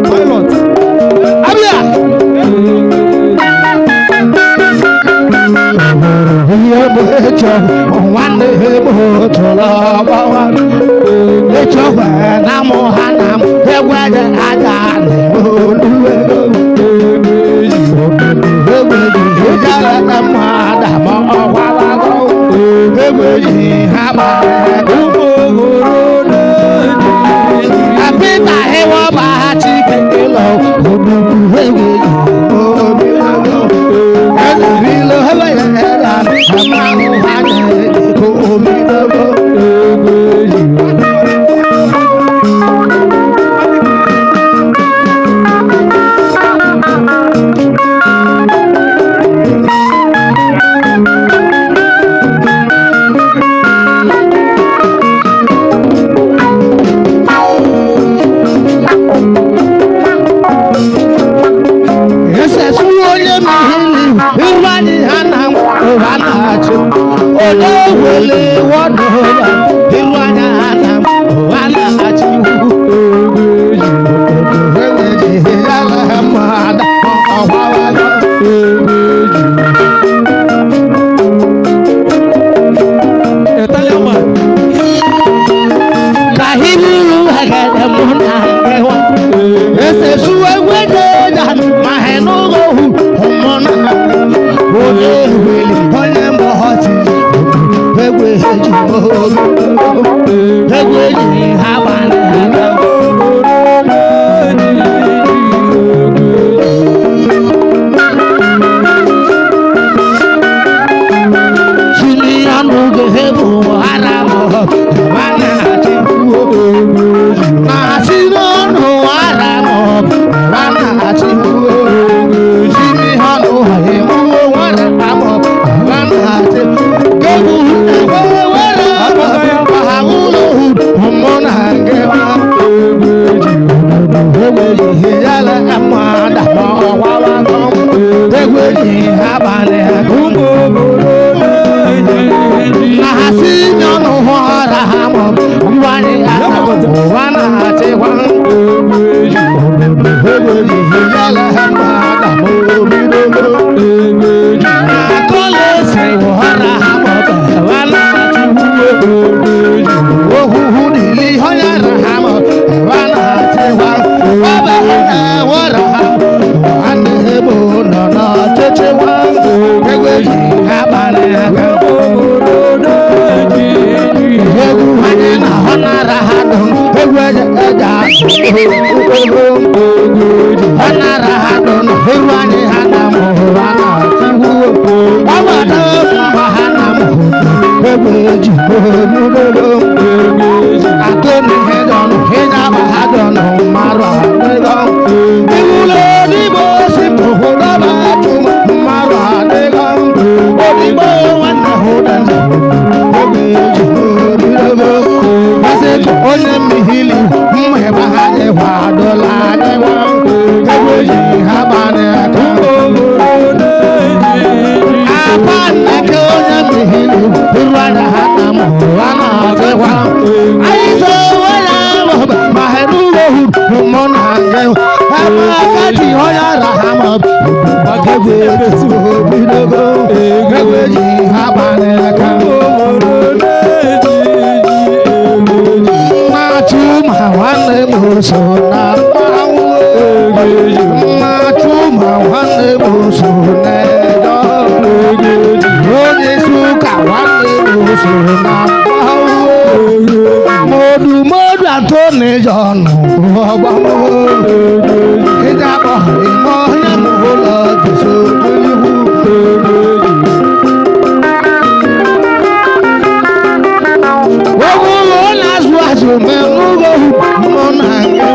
Pilot. Abia! Nwanne m tụrụ ọgbawa echekwa na mụ ha na m egwu aja aja na-olu ego Peter hewa ba chike ilo odudu ewe obi ego ezebilo hewa ya era amahu ha na ko obi dogo Ese onye mmiri iru anyị ha na ụra na-achụ onye wele wọdụ ya iru anya ha na ụra na-achụ Italian man. Ka hiru agada mụ na nkewa ese suwe wede ya ma he n'ụlọ ohu mụ na onye weli onye mgbọghọtị egwe eji olu egwe eji ha gbalị ha. Chini ọnụ ga-ebu ara m mana achịkwu na chini ọnụ ara m mana achịkwu chini ọnụ emu nwere am mana achịkwu kebu were ha ụlọ mụ na gị egwe ji yala mmadụ ma ọgwawa egwe ji abalị na ha si n'ọnụ hụ ọra ha mụ Anara ha dọnụ eru anyị ha na mụ ha na tiwu ọgbada mma ha na mụ egbe ji omudodo atoni he dọnụ ịnyaba ha dọnụ mmarụ adịgọ iwulo n'igbo si pụhụ dọba chụ mmarụ adịgọ odigbo nwanne hụ dọnụ egbe ji omudodo masị onye mmihili mmịba ha ịhwa adọla anyị nwa egbe ji ha gbanị aka apa nneke onye mmihili iru anya ha na mụ ha na-adịkwa anyị sowe ya ma ha erugo mụ na gị ama aka ji onye ara ha ma egbe ji obidogo egbe ji ha gbanị aka na-achụ ma nwanne m so na mmanwụ na-achụ ma nwanne m so na-edo onye isi ụka nwanne m so na mmanwụ modu modu Antoni John ọgbamụ ịjakpọ ime ọhịa m ụlọ jesu ihu. Ogwulu na-azụ azụ menụgo mụ na gị.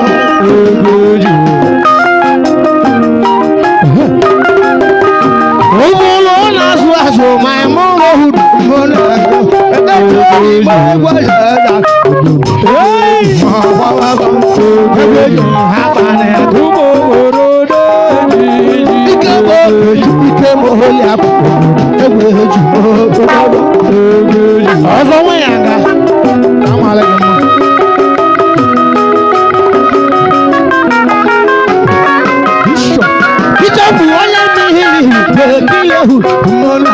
Ogwulu na-azụ azụ ma mụgo mụ na gị. Ebe igwe ya Ike mo ike mo holi apụ egwu eju ọzọ nwe ya nga anwale gị mma. Peter bụ onye mmehie bekee ohu mụ na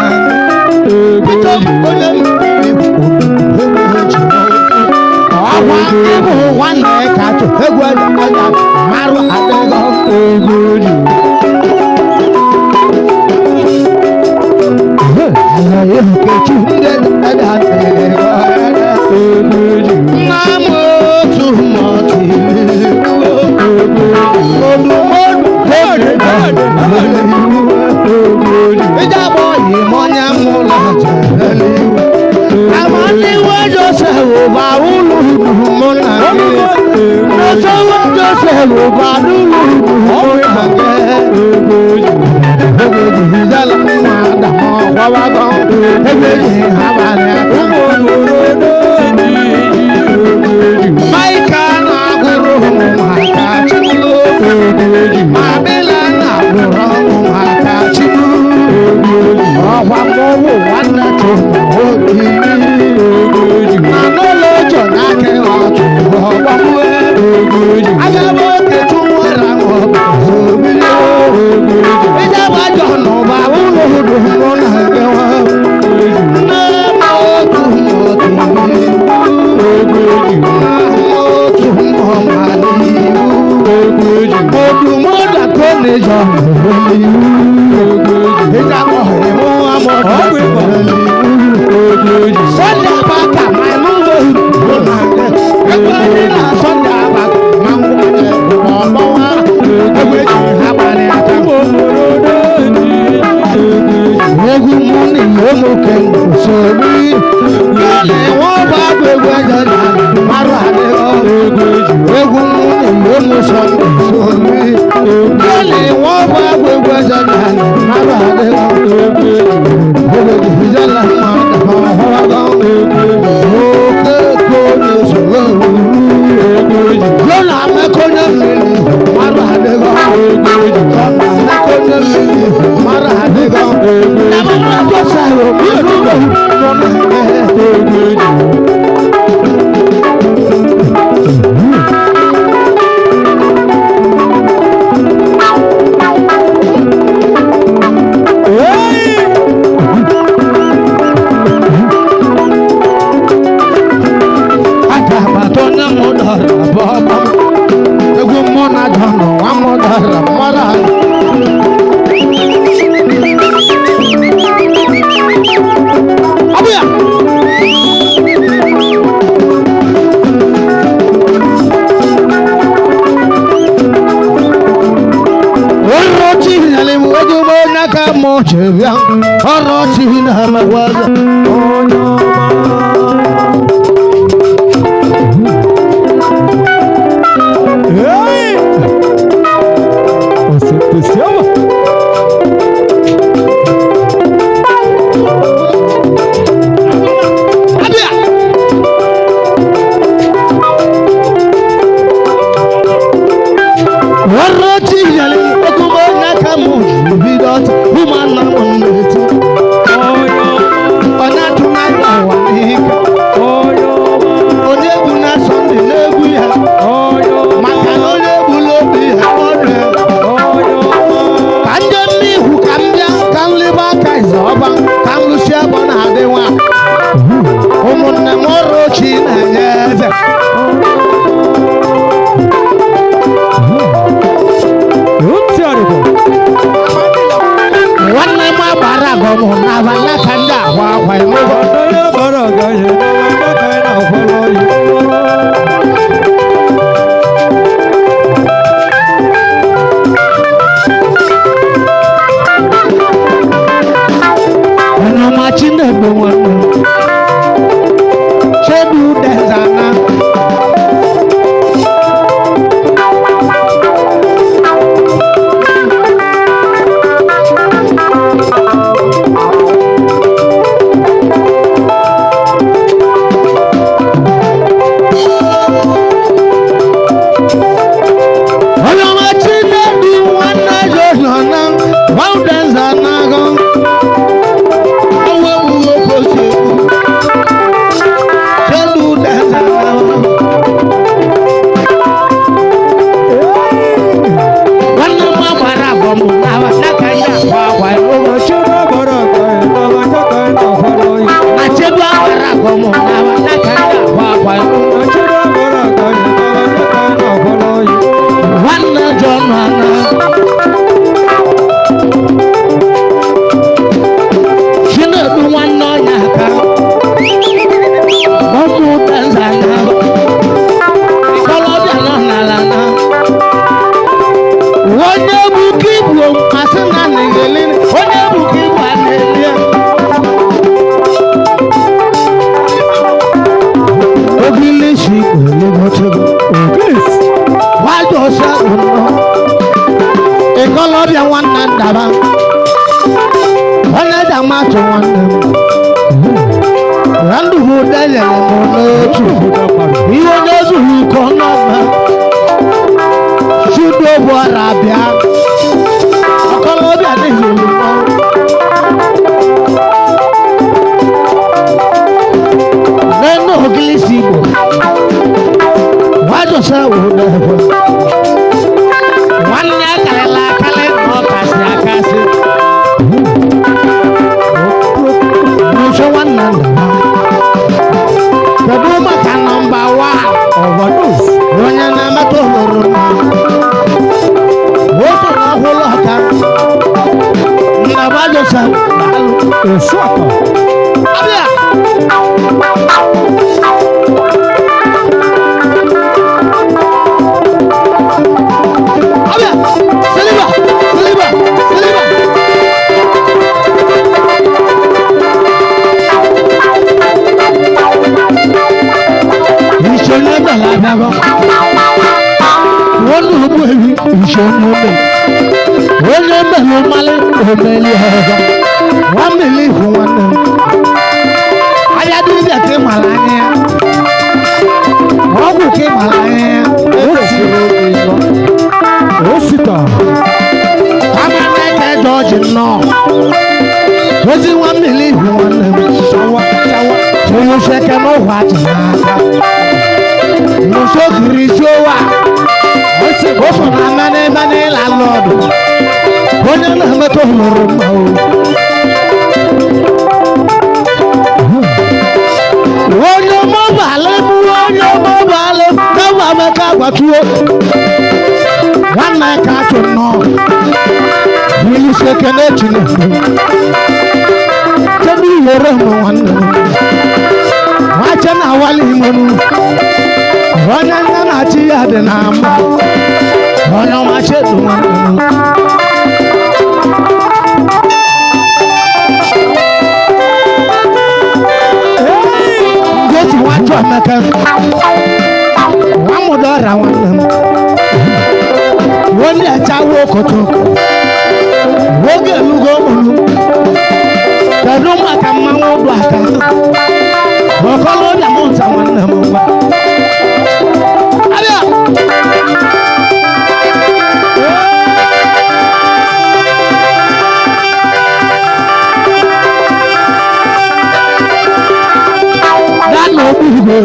Peter bụ onye mmehie ọkwa ịbụ nwanne ka chụ egwu anya marụ adịghị nna m otu Maịka na-agụrụ ụmụaka Chukwu, Mabila na-agụrụ ụmụaka Chukwu, ọkwa mụwụ nwanne chụrụ obi na n'ụlọ ụjọ n'aka ọchụ ọgbamwe agaba oke chụwara obili ịjaba jọ n'ụba ụlọ ụdụ mụ na gịwa nne m otu otu Egwu mụ na ihe nwoke nsogbu gịnị wọ́n bá gbogbo ẹjọ́ náà márùn àdéhọ́ egwu mụ na ihe mụ sọ nsogbu gịnị wọ́n bá gbogbo ẹjọ́ náà márùn àdéhọ́ gbogbo ìjọ náà máa dàgbà ọ̀hún oke kó ní sọ̀rọ̀ lọ́nà amẹ́kọ́nyẹ́ mmiri márùn àdéhọ́ lọ́nà amẹ́kọ́nyẹ́ mmiri márùn àdéhọ́ Egwu mụ na jọnụ nwa mụ dọrọ mmadụ. Abuya. ji bịa ọrụ chi na-emekwa eze. Onye ọma. Hey! Você te ama? Abịa! Ọrụ chi nyere okubo n'aka m ji bido ọtụ ụmụnna m na-eti. Onye ọma. Ọ na-atụ n'anya ụwa n'ike. Onye ọma. Onye egwu na Sọnde na-egwu ya. Onye ọma. Maka na onye egbula obi ya ọdụ ya. Onye ọma. Ka njem n'ihu ka m bịa ka m lebe aka ize ọba ka m lụsie ebe ọ na-adị nwa. Ụmụnne m ọrụ chi na-enye eze. Ntị arịkọ. Nwanne m agbara agọm n'aba n'aka ndị ahụ akwa ịnụgo. Onye bara ọgaranya n'aka ka anyị na-akwara ọyị. Onye ọma Chineke nwanne m. Chedu Dezana. Onye ọma Chinedu nwanne Joshua na Dezana gọ. Ọnwa egbughị ofe ose egbu. Chedu Dezana. Nwanne m agbara agwa m n'aba n'aka ndị akwa akwa ịnụgo. Onye bara ọgaranya n'aka ka anyị na-akwara ọyị. Na Chedu agbara agwa m n'aba n'aka ndị akwa akwa ịnụgo. Onye bara ọgaranya n'aka ka anyị na-akwara ọyị. Nwanne John ana. Chinedu nwanne ọnya aka. Ụmụ Tanzania. Ikolobịa nọ n'ala na. Onye bụ ka ibu asị na nigeli. Onye bụ ka ibu a na-eli ya. Ogilisi elegochego. Ogilisi. Wájú ọsẹ ọ̀nà. Ikolobịa nwanne ndaba. Onye ji amatụ nwanne m. Ndụ m denyere m n'otu. Ihe onye zuru ike ọnọba. Chudo bụ ọra bịa. Ọkọlọbịa adịghị olu. Nínú Ogilisi Igbo, wájú ọsẹ ọ̀nà ẹ̀fọ́. Nwanne akarịla akarị na ọ kasị akasị. Nso nwanne nna ha. Kedu maka number one? Overdose. Onye na-emetụ hụrụ mma. Otu na ọhụrụ aka. Nnaba Joseph daalụ. Esuaka. Abịa! Abịa! Seliba! Seliba! Seliba! Ìṣòro náà lábẹ́rọ́. Wọ́n lù ú mú èyí ìṣòro náà. Onye mmelụ mmalị omeli ọzọ. Nwa mmiri ihu nwanne m. Ahịa dibịa ka ị mara anya ya. Ọgwụ ka ị mara anya ya. Ekwesịrị oge ịzọ. Osita. Kama na-eke jọọjị nnọọ. Ozi nwa mmiri ihu nwanne m. Chawa chawa. Onye seke n'ụwa achị n'aka. Nso kiri isi owa. O so na mmanụ mmanụ landlord. Onye na-emetụ hụrụ mma o. Onye mọbalị bụ onye mọbalị kama meka gbatuo. Nwanne ka achụ nnọọ. Wili seke n'echi na-ekwu. Kedu ihere m nwanne m? Nwache na-awali imenu. Onye nne na-achị ya dị na mma. Onye ọma chedu nwanne m. Ụzọ Emeka nwamụdọ ọra nwanne m wọ́n ní ẹja wo kòtò oge elugo mụrụ kedu maka mmanwụ ụdụ aka ọkọlọbịa m nta nwanne m ngwa abịa. Gaa n'okpu igwe,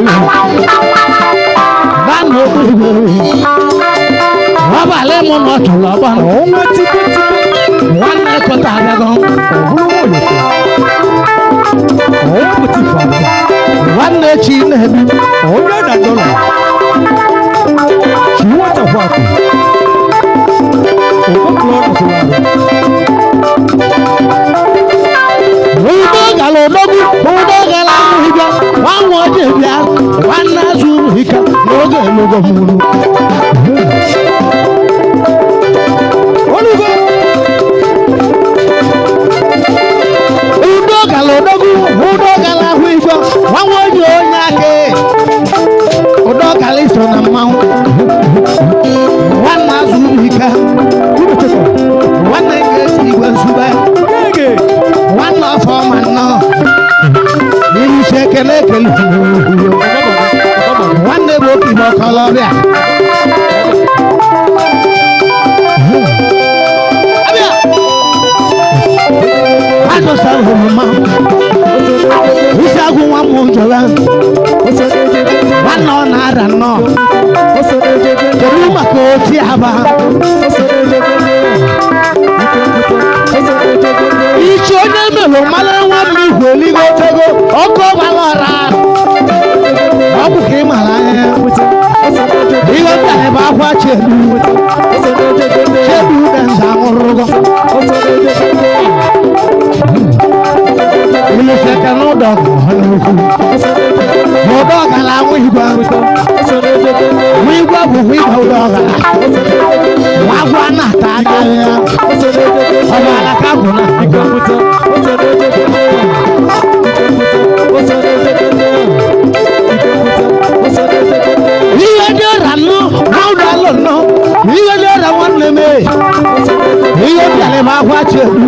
gaa n'okpu igwe, ọbalị mụ na ọ chọrọ ọgba Ọnwa tipe tipe. nwanne kọta abịago. Ọbụrụ nwa oyoko. Ọnwa pụta ife abụọ. Nwanne chi na-ebi. Onye na dọla. Chi nwata kwa akụ. Okpokoro ọnọdụ arụ. Udo gara odogwu, udo gara ahụhịa nwanwe ọjọ bịa nwanne azụ ike n'oge elugo mụrụ. Olugo. Udo gara odogwu, udo gara ahụhịa nwanwe ọjọ onye aka udo gara iso na mmanwụ nwanne azụ ike. Unu chekwa. Nwanne ga-esi igwe nzube. Gege. Nwanne ọfọ ma nnọọ n'ihi isi ekele ekele. Nwanne bụ oke igbe ọkọlọbịa. Abịa! Ajọsa hụrụ mma isi agwụ nwa m njọba nwanne ọ na-ada nnọọ. Kedu maka oti aba ichi onye melụ mmanụ nwa m igwe eluigwe otego ọkụ ọgbara ọra ọ bụ ka ị mara anya ihe nta ebe akwa chedu chedu ude nza anwụrụgo ilufeke n'ụdọ n'ukwu ụdọ ọgara anwụ igwe nwa igwe bụkwa igwe ụdọ ọgara nwa agwọ na-ata aka ya ọbara ka bụ na ihe dị ọra nnụ na ụdọ alụ nnụ ihe dị ọra nwanne m e. Ihe bịara ebe akwa chedu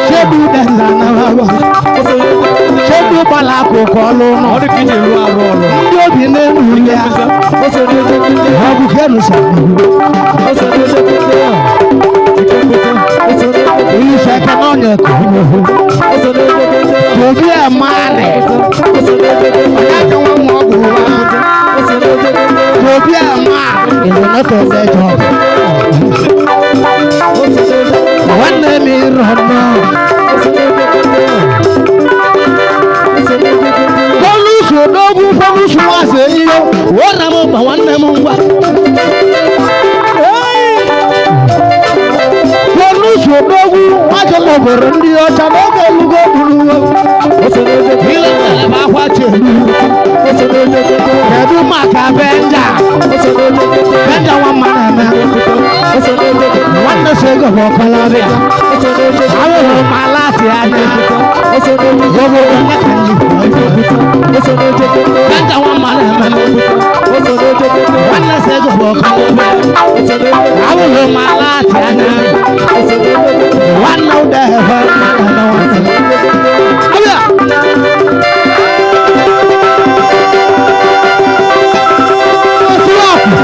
chedu ude nza anarago chedu gbara akụkụ ọlụ ụlọ Ọ dị ka iji rụọ arụ ọrụ. Ndị obi na-enu ya ọ bụ kenusa iluse aka n'ọnya ka obi amari onye aka nwa nwa ọgwụ ụwa obi amari is not a dead job. Nwanne m ịrọ nnọọ bọ́lùsù odogwu bọ́lùsù nwaasị eyiyo wọ́n m gba nwanne m ngwa bọ́lùsù odogwu nwajọlọ bụrụ ndị ọcha n'oge elugo gburu ile ngalaba akwa chedu. Kedu maka benja benja nwa mma na-eme nwanne si ego bụ ọkọlọbịa ahụhụ m ala si anya gbogbo onye ka nji benja nwa mma na-eme nwanne si ego bụ ọkọlọbịa ahụhụ m ala si anya nwanne ụda ehe na-eme nwanne abịa. Otu akụ,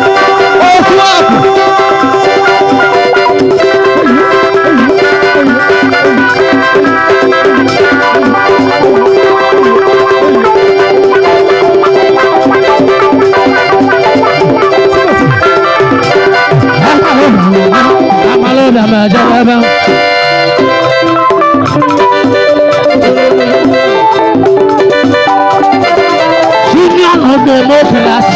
otu akụ. Union of Democrats.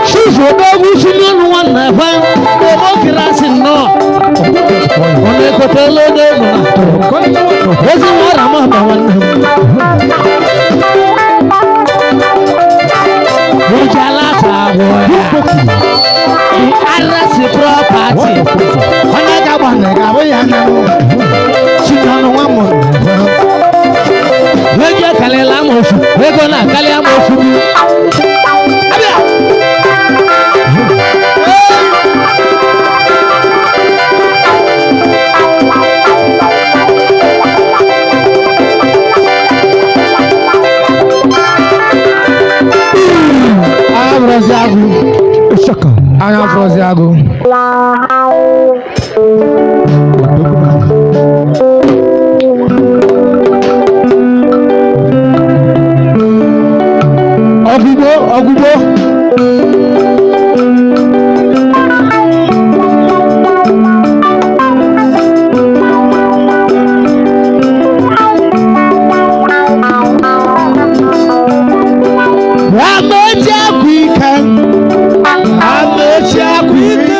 Chief Odogwu Union nwanne fa Democracy nnọọ. Ọ na-ekotela onye ego na atụrụ. Ezi nwa ọra m ọba nwanne m. Ujala ta agwọ ya. The Arasi property. Onye ga-agba na ga-abụ ya na Chinọnụ nwa mụrụ. Ego na-akarị amoosu gị. Abịa! Anya bụrụzi agụ. Ishaka. Anya bụrụzi agụ. Ọgụgbo ọgụgbo. Amechi akwa ike. Amechi akwa ike.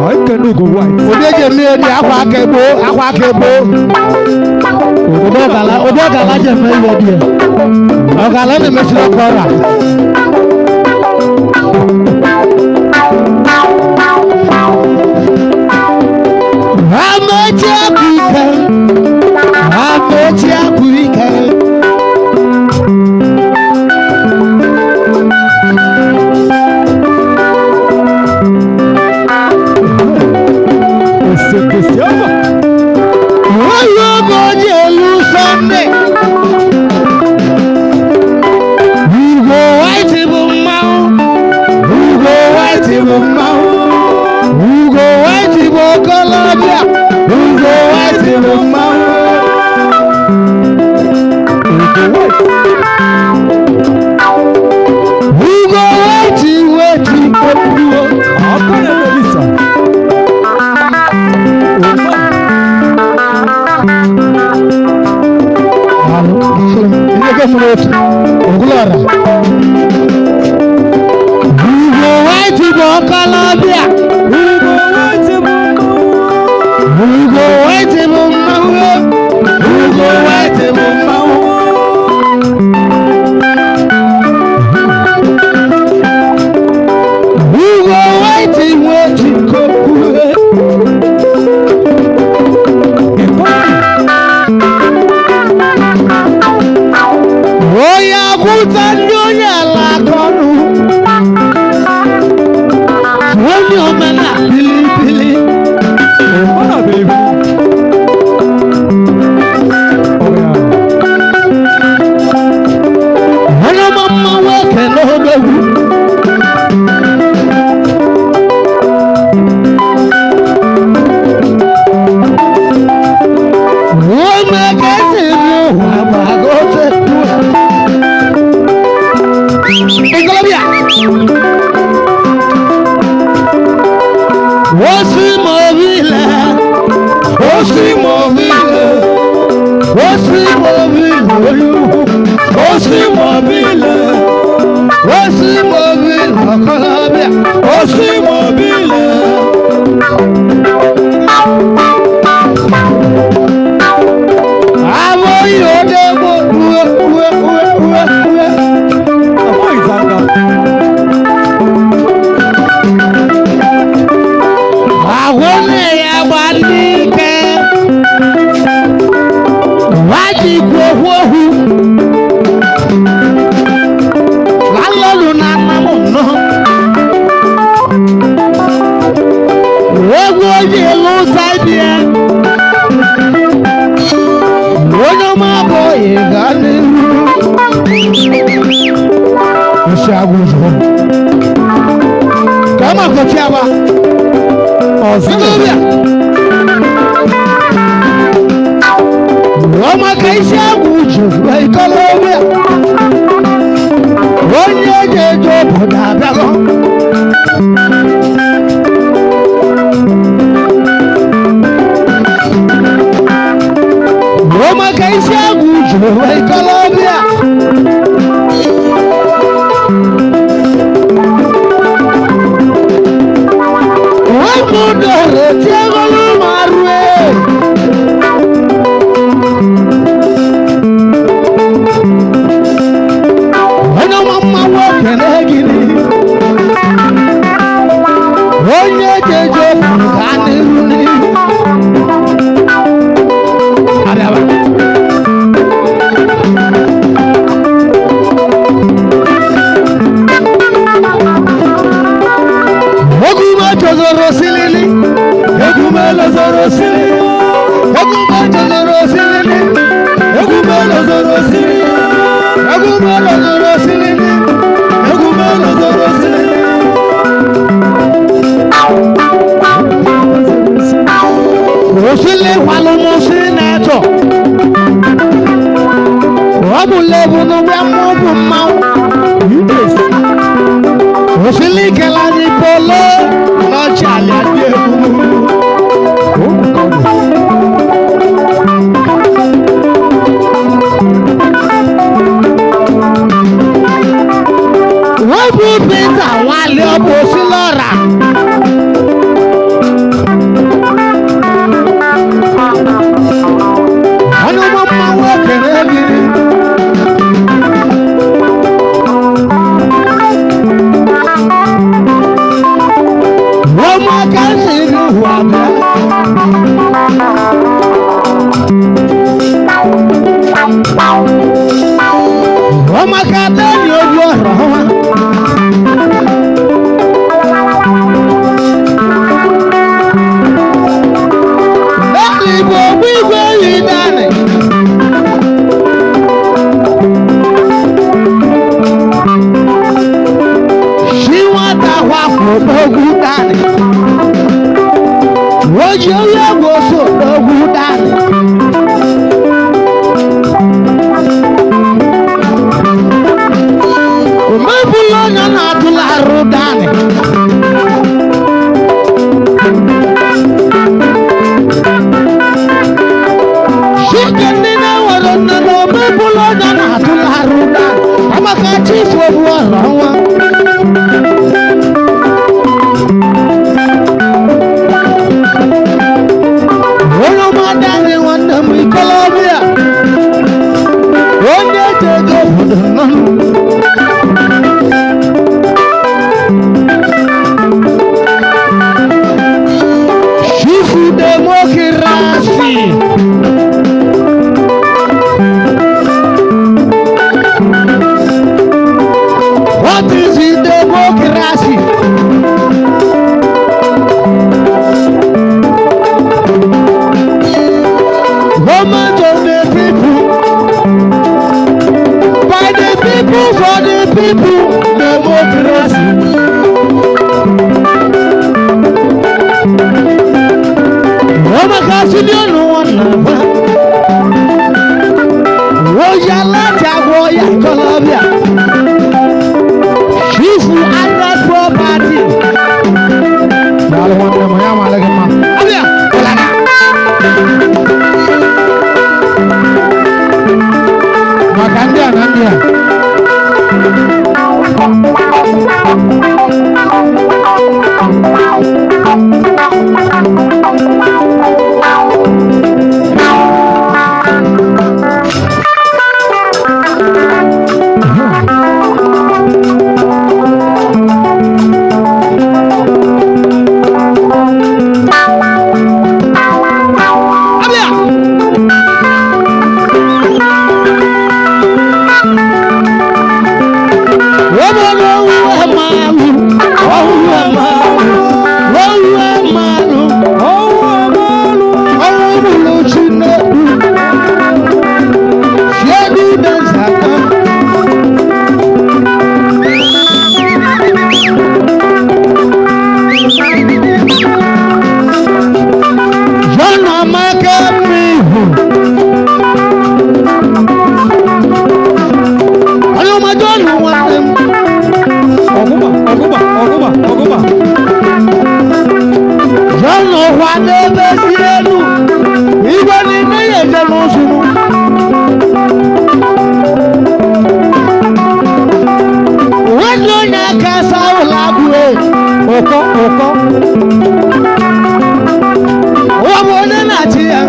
Anyị kene Ugo White. Ụdị eji eme ihe dị akwa aka egbo akwa aka egbo. Ụdị ọgala ụdị ọgala ji eme ihe dị ya. Ọgala na-emesiri ọkụ ọra. Amechi akwa ike. Amechi akwa ike. Esekesi ọma. Onye oge oji elu Sọnde. Ugo White bụ mmanwụ. Ugo White bụ mmanwụ. Ugo White bụ okolobịa. Ugo White bụ mmanwụ. Ugo White. Ugo White weti okpuo. Aka na-eme visa. Oma. Ihe mụrụ otu. Ogulọra. Ugo White bụ okolobịa. Ugo White bụ mmanwụ. Ugo White bụ mmanwụ. Ugo White bụ mmanwụ. Ugo White nwe jikọkwu. Onye akwụta ndị onye ala akọnụ. Onye omena bilibili. Oma na bilibili. Ọya. Onye ọma mmanwụ ekele odogwu. Ome ka esi bi ụwa gbagote. Ikolobịa. Osi mobile. Osi mobile. Osi mobile olúwo. Osi mobile. Osi mobile ọkọlọbịa. Osi mobile. Aboyi odegbo uwe uwe uwe uwe uwe. Ọmọ ìzanga. Ahụ na-ya gba ndị ike. Waji kwu okwu ohu. Lalọlụ na nna m nnọọ. Egwu oji elu ụzọ ịbịa. Onye ọma abụghị gaa n'ihu. Nsị agwụ ụzọ. Ka ọ ma kọchi agba. Ọzọ. Ikolobịa. Ọmọ ka isi agwụ juru ikolobịa. Onye eji eje obodo abịago. Ọmọ ka isi agwụ juru ikolobịa. Wọ́n dọ̀rọ̀ tí ẹ kọ́ ló máa rú ẹ̀. Egwu mejọzoro osilili. Egwu melozoro siri. Egwu mejọzoro osilili. Egwu melozoro siri. Osili walụmụ sinetọ. Ọ bụ lebu n'ụgbọ mmụ bụ mmanwụ. Osili kele anyị polo n'ọchị ala dị egwu. Wọ́n bụ Peter Wálé ọbụ Osilọra. Onye ụgbọ mmanwụ ekele gị. Ụmụaka si n'ugwu abịa. Ụmụaka bịa obi ọhụrụ ọma. Naanị Igbo ogbu igwe yi naanị. Si nwata kwapụ n'ogwu naanị. O ji onye egwu oso n'ogwu naanị. Omebula onye na-atụla arụ naanị. Chike ndị na-enwere nne na omebula onye na-atụla arụ naanị. Amaka chifu obu ọrụ ọnwa. Onye ọma dani nwanne m ikolobịa. Onye ji ego obodo nọ n'ugwu. Chifu democracy. What is the democracy? Government of the people. By the people, for the people, democracy. Democracy ni ọ̀nà wọn nà wá. Wọ́n yà láti àgọ́ ya Colombia. Chifu Adres Property. Daalụ nwanne m, ya mara gị mma. Abịa, ụlaka. Maka ndị a na ndị a. Abịa. Obodo owu amalu, owu amalu, owu amalu, Owu amalu. owu bụrụ Chinedu, Chiedu Dezaka. John Amaka Mihu. Onye ọma John nwanne m. Ọgụgba, ọgụgba, ọgụgba, ọgụgba. John ụwa n'ebe si elu. Igwe niile ya eje n'ụzụ. Nwanne onye aka asa ụlọ abụọ. Ụkọ, ụkọ. Ụwa bụ onye na-achị ya.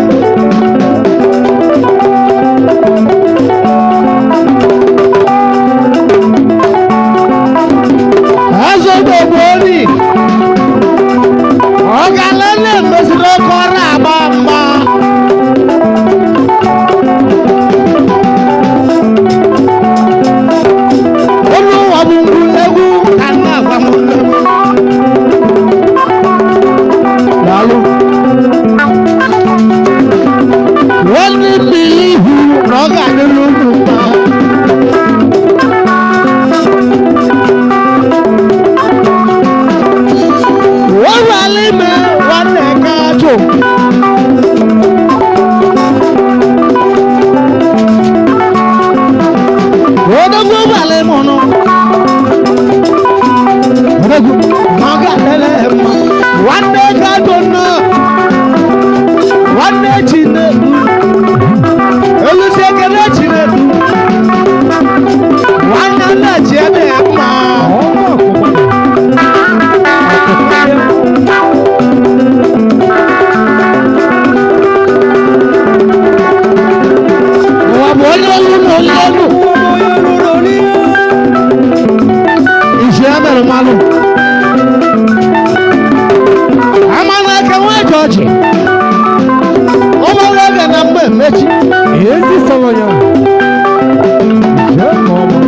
Chinedu. Olusi ekele Chinedu. Nwanne nna ji ebe ya mma. Ọnwa akwụkwọ. Ụwa bụ onye olu na onye olu. Isi ebere mmanụ. Ama n'aka nwa Jọọjị. Ụmụrụ oge na mgbe emechi. Ezi sọrọ ya. Jee ka ọma.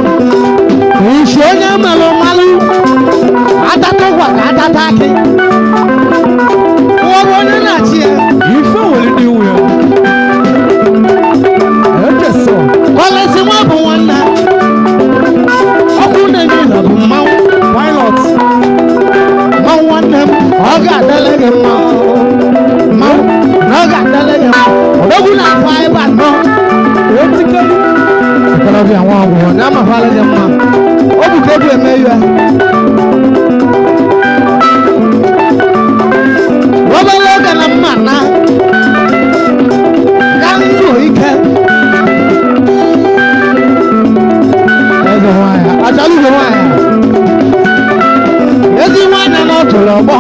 Isi onye melụ mmanụ. Atata ụkwa ka atata akị. Ụwa bụ onye na-achị ya. Ife nwere ndị nwe ya. Eje sọ. Kọlịsị nwa bụ nwanne. Ọkụ na-enye ụlọ bụ mmanwụ. Pilot. Mmanwụ nwanne m, ọ ga-adịlị gị mma. Mmanwụ na ọ ga-adịlị gị mma. Odogwu na-akwa ebe anọ. Etikelu. Okorobịa nwa ọgwụgwọ na amakwala gị mma. O bụ ka ebu eme ya. Obere oge na mma na ka ndụ ike. Eze nwanyị, achala ugo nwanyị. Ezi nwanne na ọ tụrụ ọgbọ.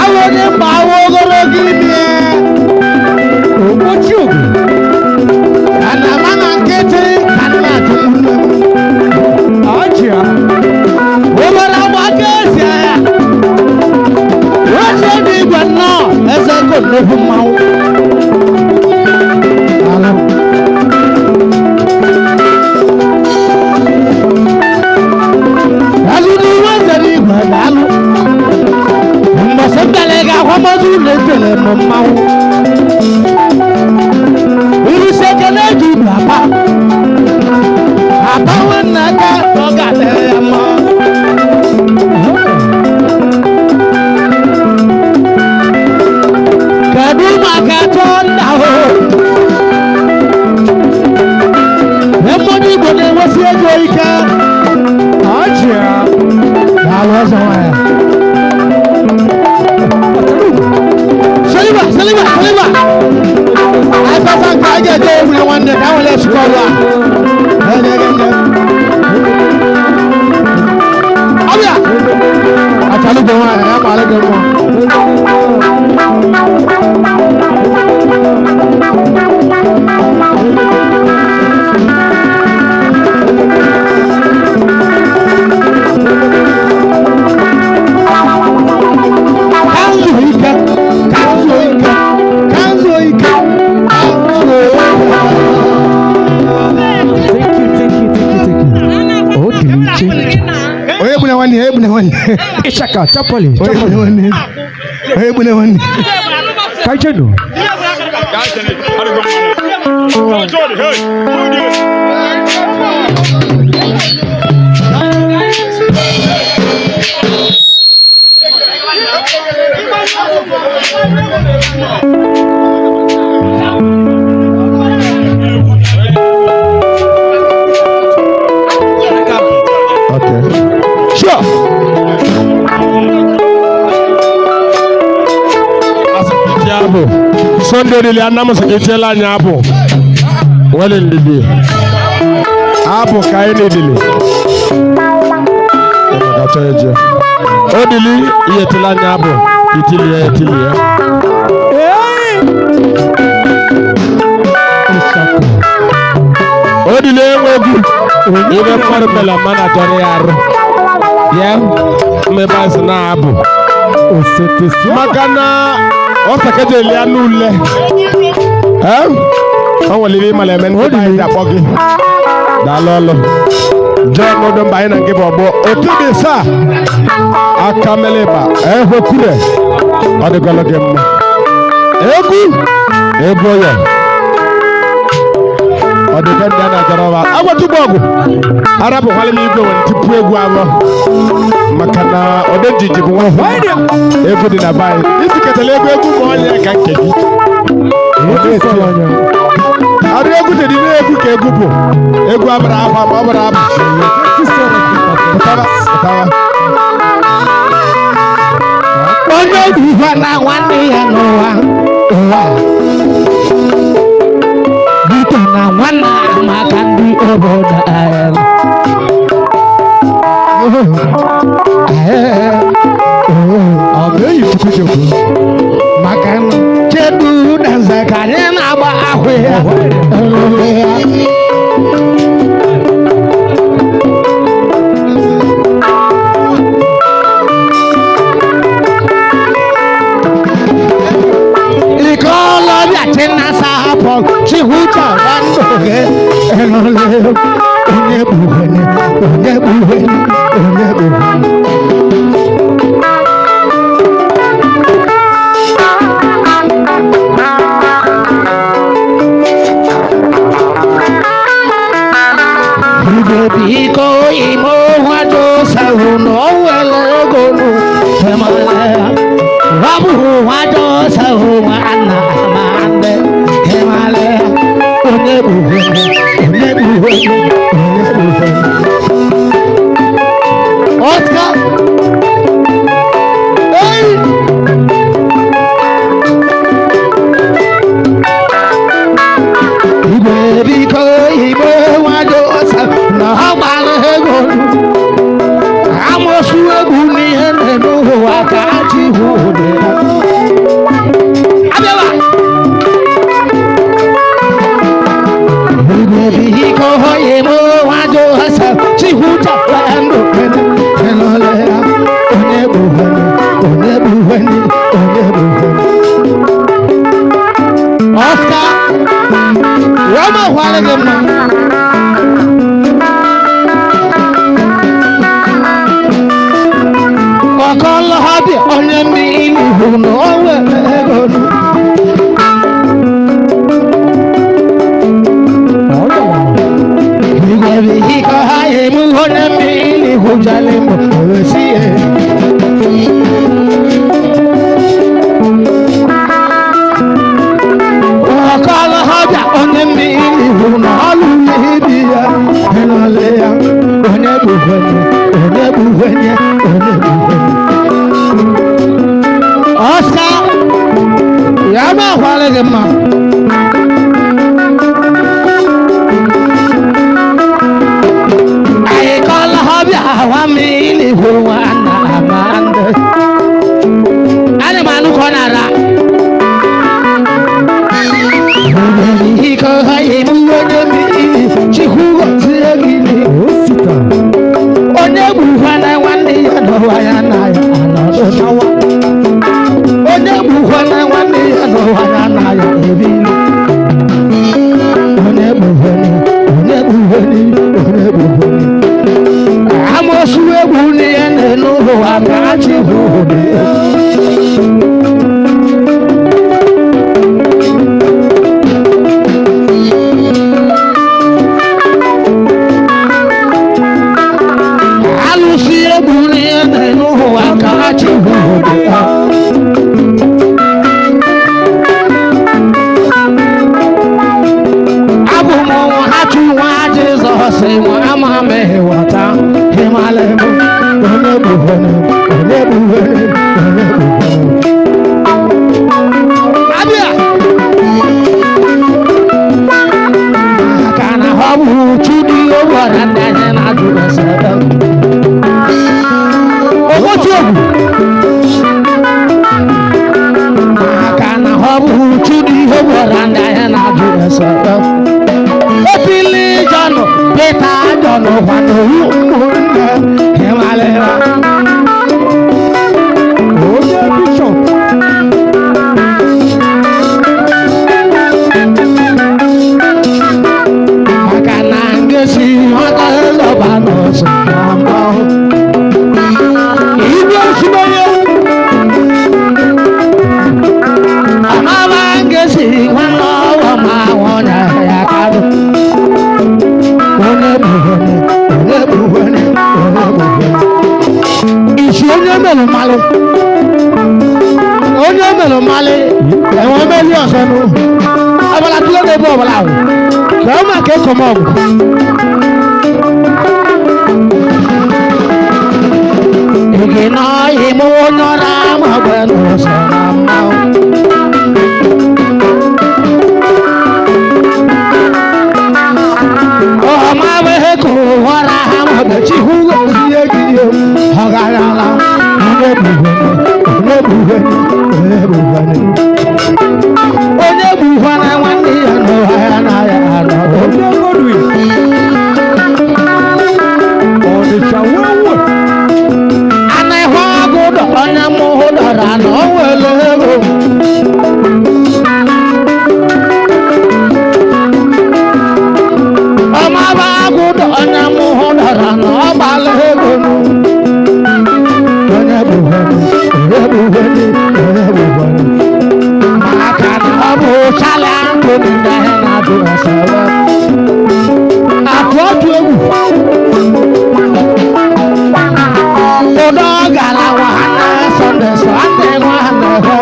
Awụ onye mgba awụ ogologo imi. Ogbochi ogu. Ka na ama na nkịtị ka nna atụ nne m. Achịa. Obere agba aka esi agha. Eze dị igwe nnọọ, eze ego nnukwu mmanwụ. Alụ. Azụ n'iwe eze n'igwe daalụ. Mbọsị mbele ga-akwamozu ụlọ ekele m mmanwụ. Irisi ekele ji ibu apa. Apa nwanne aka na ọ ga-adịrị ya mma. Kedu maka tọnda o? Mmadụ Igbo na-enwesi ego ike. Achịa. Daalụ eze nwanyị. Achala ugo. Seliba, seliba, seliba. Anyị kpata nke anyị ga-eje egwure nwanne ka anyị were chịkọ ọrụ a. Ee, ee, ee, ee. Ọbịa! Achala ugo nwanyị, ya mara gị mma. Ka nzu ike, ka nzu ike, ka nzu ike, ka nzu ike. Thank you, thank you, thank you, thank you. O dị iche. Onye gbune nwanne ya, egbune nwanne ya. Ịchaka, chapali, Onye chapali. gbune nwanne ya. Onye gbune nwanne ya. Kaijenu. Okay. Sure. Abụ Sunday dili anamụsị ka etiela anyị abụ nwere ndidi abụ ka anyị na-edili maka chọọ eje odili ihe etila anyị abụ itilie etilie. Ịchaka. Odili enwegwu ibe mmadụ bela mmadụ achọrọ ya arụ ya mmebe asị na-abụ Osote si. Maka na ọ sakajeli ya n'ule. Eh? O nwere ibe ịmala eme ndị be anyị ji akpọ gị daalụ ọlụ John Odomba anyị na nke bụ ọgbọ otu dị saa aka meleba ehokwure ọ dịgọlụ gị mma egwu ego ya ọ dịbe ndị a na-agara ọba agwatugbo ọgwụ arapụkwala m igwe nwere tupu egwu anọ maka na ọdị njiji bụ nwa egwu dị na be anyị itiketala ego egwu ma ọnya ka nke gị. Ezi sọrọ ya. Arụ egwu dị n'egwu ka egwu bụ egwu abara afa ma ọ bara abụ. Ezi sọrọ ya. Pụtaba, pụtaba. Onye obi na nwanne ya n'ụwa. Ụwa biko na nwanna maka ndị obodo anyị. Ọ bụ enyi Chukwujekwu. Maka na chedu na nze ka anyị na-agba ahụ ya. Ikolobịa Chinasa hapụ Chihucha ndụ gị ịnụle onye kpughene onye kpughene onye kpughene. Igwe biko ime nwa Josef na o nwere ego n'ụwa. Ọ bụ nwa Josef nwa nna Amande ịmale onye kpughene onye kpughene onye kpughene. Oscar! Hey! Igwe biko igbe nwa Josef na ọ gbara ego. Amosu egwu n'ihe na-eme ụwa ka chi hụ dị ya. Abịawa! Igwe biko igbe nwa Josef Chukwu chakwa ndụ kene enole ya onye bụ onye onye bụ onye onye bụ onye. Oscar, wọ́n mọ̀ wá lẹ́gẹ̀ mọ́. Ọkọlọbịa onye mmiri hụ na o nwere ego nụ. Igwe bụ ike ha emu onye mmiri hụ jale mụ owesi ya. Ọkọlọbịa onye mmiri hụ na ọlụ ibi ya ịnọle ya onye bụ onye onye bụ onye onye bụ onye. Oscar, ya ma akwara gị mma. Anyị kọlọbịa nwa mmiri hụ nwanna Amanda. Ana m anụ ka ọ na-ara. Iko ha emu onye mmiri Chukwu gọzie gị. Osita. Onye gbukwana nwanne ya n'ụwa ya na ya anọdụ n'ọnwa. Onye gbukwana nwanne ya n'ụwa ya na ya ebili. Onye gbukwana onye gbukwana onye gbukwana. Amosu egwu n'ihe na-enu ụwa ka chi hụ dị. Alụsị egwu n'ihe na-enu ụwa ka chi hụ dị. Abụ m nwa chu nwa Jizọs nwa ama m ịghọta ịmala m onye bụ onye onye bụ onye onye bụ onye. Abịa! Maka na ọ bụ Chudi gwara ndị anyị na-ajụ ese. Ogbochi egwu! Maka na ọ bụ Chudi gwara ndị anyị na-ajụ ese. Opili Jọnụ Pita Jọnụ kwado ụmụnne ịmalịra. Onye bishọp. Maka na ngesi nghọta lọba n'ọsọ na mbụ. Igwe osimiri amama ngesi nwanne ọwa ma nwụnya ya karụ. Onye bụ onye onye bụ onye onye bụ onye. Isi onye mere mmalụ onye mere mmalụ enwe meli ọzọ nụ. Ọbala tụrụ n'ebe ọbụla ahụ. Ka ọ maka ịkọ m ọgwụ. Igi na ịmụ onye ọra ma gbe n'ụzọ na mmanwụ. ndị ahịa na-adụ ọsọrọ akụ otu egwu ụdọ gara nwanne Sọnde Sọnde nwanne hụ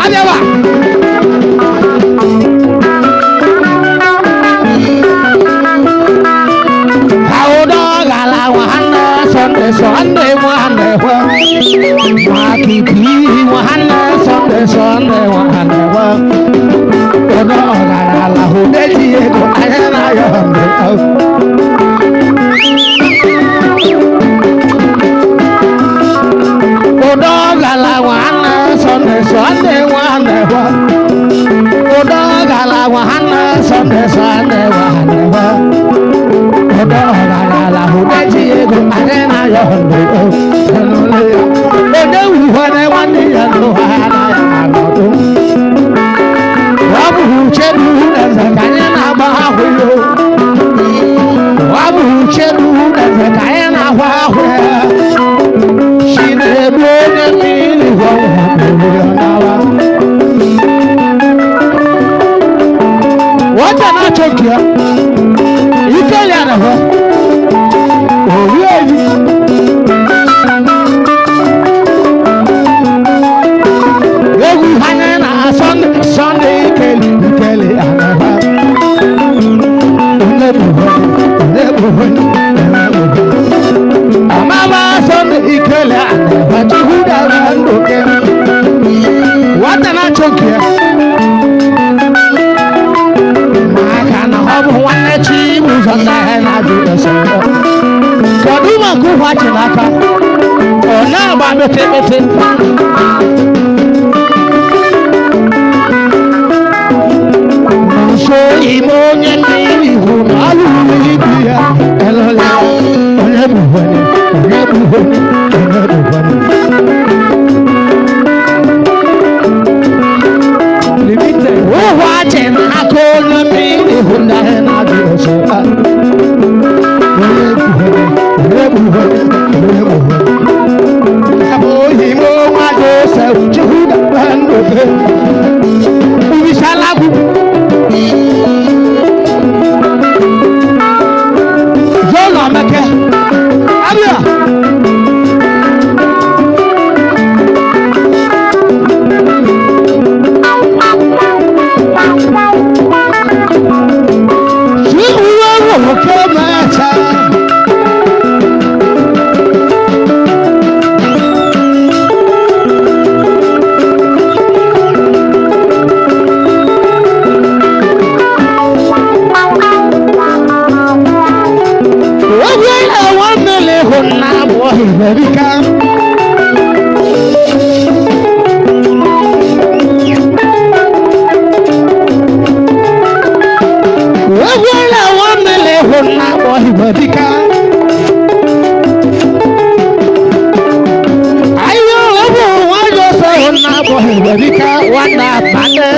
abịawa ụdọ gara nwanne Sọnde Sọnde nwanne hụ Makiki nwanne Sọnde Sọnde nwanne hụ ụdọ gara ala hụ n'eji ego anya na-ayọ ndụ. Ụdọ gara nwanne Sọnde Sọnde nwanne hụ ụdọ gara nwanne Sọnde Sọnde nwanne hụ ụdọ gara ala hụ n'eji ego anya na-ayọ ndụ. Onye wuhwere nwanne ya n'ụwa anaghị anọdụ. Ọ bụ uche n'uhu na eze ka anyị na-agba ahụ ya. Ọ bụ uche n'uhu na eze ka anyị na-agwa ahụ ya. Chinedu onye mmiri gwọrọ ya n'awa. Nwata na-achọ nke ya, ike ya na ha, ori eyi. Egwu ha na Sọnde Sọnde ikele ikele anaba. Onye bụ onye, onye bụ onye, onye bụ onye. Amaba Sọnde ikele anaba Chukwu dara ndụ ke. Nwata na-achọ nke ya. Maka na ọ bụ nwanne chi ụzọ ndị ahịa na-ajụ ese. Kedu maka ụwa chi n'aka? Ọ na-agba mịtị mịtị. Nso ime onye mmiri hụ na alụrụ ibi ya elele onye bụ onye, onye bụ onye, onye bụ onye. Limited. Ụwa chi n'aka onye mmiri hụ na ahịa na-adị ọsọ. Onye bụ onye, onye bụ onye, onye bụ onye. Abụghị m nwa Josef, Chukwu dara ndụ gị. Ubisalagwu. Zolo Ameke. Abịa. Chihuwe nwoke mecha. Ogwe na nwanne hụ na abụọ Iberika. Ogwe na nwanne hụ na abụọ Iberika. Ayo ogwe nwa Josef hụ na abụọ Iberika nwanne abane.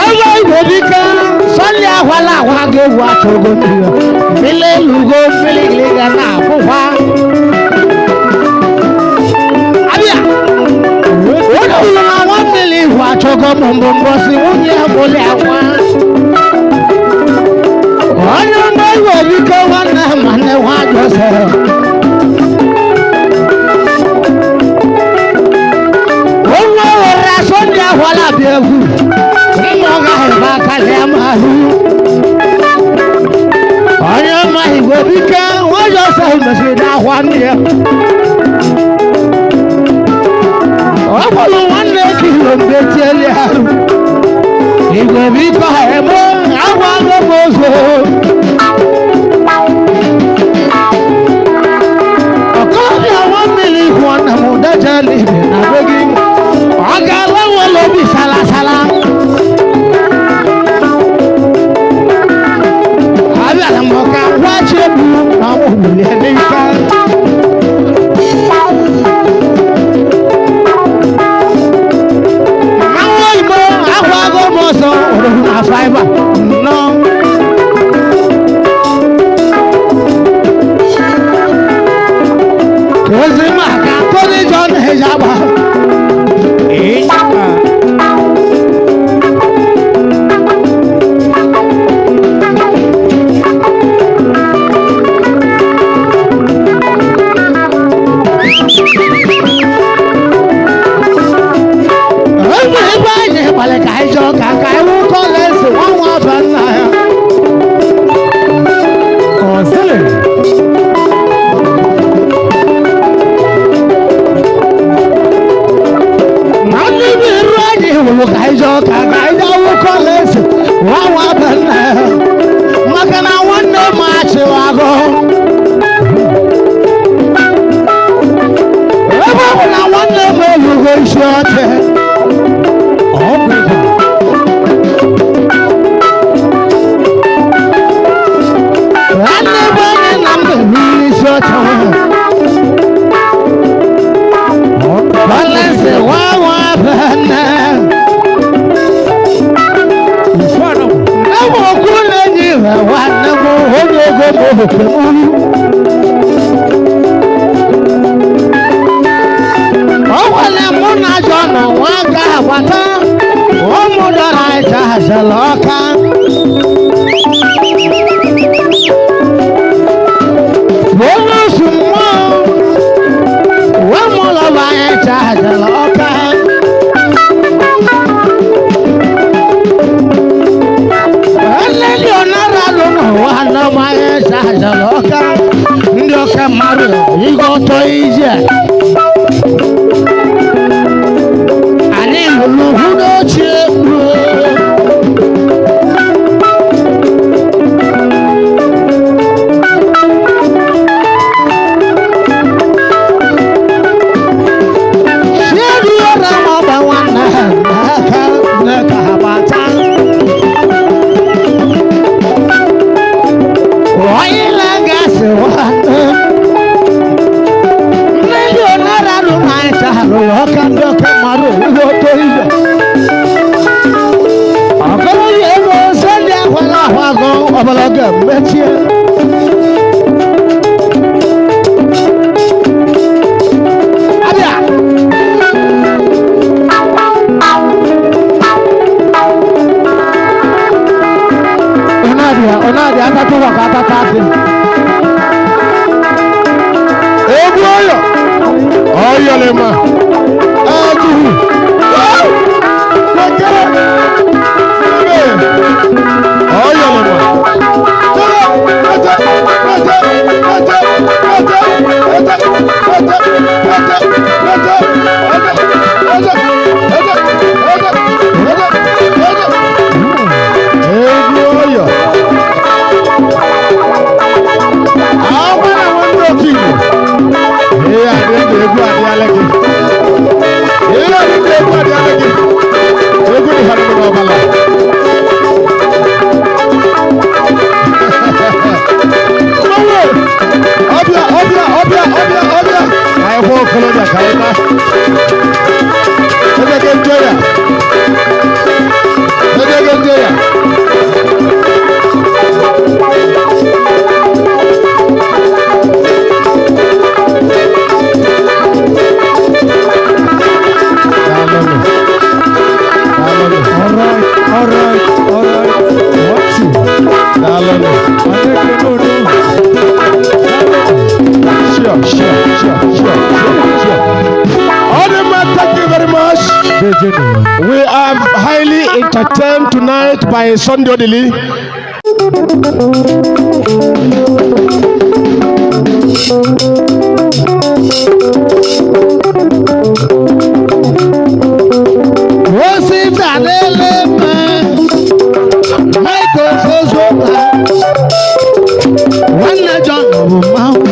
Ọ̀rọ̀ Iberika sọ́lé ahwala ahwa ga-egwu atụgo mmiri. Mmiri elugo mmiri gịga na-akwụkwa. Abịa! Onye ụlọ na nwa mmiri ihu achọgo m mbụ mbọsị nwunye ya bụli akwa. Onye ọma Iberika nwanne nwanne nwa Josef. Onye were Sọnde ahwala bịa egwu. Mmụọ gaghị aka lịa m ahụ. Onye ọma Iberika nwa Josef mesịrị n'ahwa nne ya. Ọ bụrụ nwanne kiro mgbe tieli ahụ. Igwe biko eme agwa m ozo. Ọkọlọbịa nwa mmiri ihu nna m dajala ibe na be gị. Ọ ga-ala nwere obi salasala. Abịara m ka ngwa chegbu na ọmụ bulie n'ike. Bụ ka anyị jee ọka ka anyị jee wụkọla eze nwa nwa be nna ya, maka na nwanne m achịwago. Ebe ọ bụ na nwanne m elugo isi ọchị. Ọ bụ ego. Nwanne bụ onye na m ga-eru isi ọchị. Balansi nwa nwa be nne. Ife anọ. Ebe okwu na-enye ihe nwanne m onye ego m ofe m. O nwere mụ na Jọn nwa ga-agbata ụmụ dọrọ anyị hazara ọka. Onye osu mmụọ wee mụ lọba anyị hazara ọka. Eleli ọnara lụ n'ụwa anọm anyị hazara ọka. Ndị ọka mmadụ ịga ọtọ ije. Anyị lụrụ hụ n'ochie ruo. Ṣéèdì ọ̀rọ̀ àwọn ọba nwanne ha n'aka n'aka ha gbata. Ọyịla gasị nwanne. Mmiri ọnara lụrụ anyị charụ ọka ndị ọka mmadụ ihe oto ihe. Ọkọrọ ya ego ose ndị akwala ahụ agụ ọbụla oge mmechie. Abịa. Ọ na-abịa, ọ na-abịa, atata ụwa ka atata adị. Egwu ọyọ ọyọlịma ajụhụ kekere ebe ọyọlịma egwu ọyọ àwọn àwọn ndị otu Igbo. Ihe adị ndụ egwu adịala gị. Ihe adị ndụ egwu adịala gị. Egwu dị ha n'ọbala. Mmanwụ! Ọbịa, ọbịa, ọbịa, ọbịa, ọbịa! Ka anyị kwụọ okolobịa ka anyị taa. Edege njọ ya. Edege njọ ya. Daalụnụ. Daalụnụ. Alright, alright, alright. One, two. Daalụnụ. Adeke n'onu. Sure. Ọ dị mma, thank you very much. Dejenu. We are highly entertained tonight by Sunday Odili. Osita lele mma, Michael Fozoba, nwanne John bụ mmanwụ.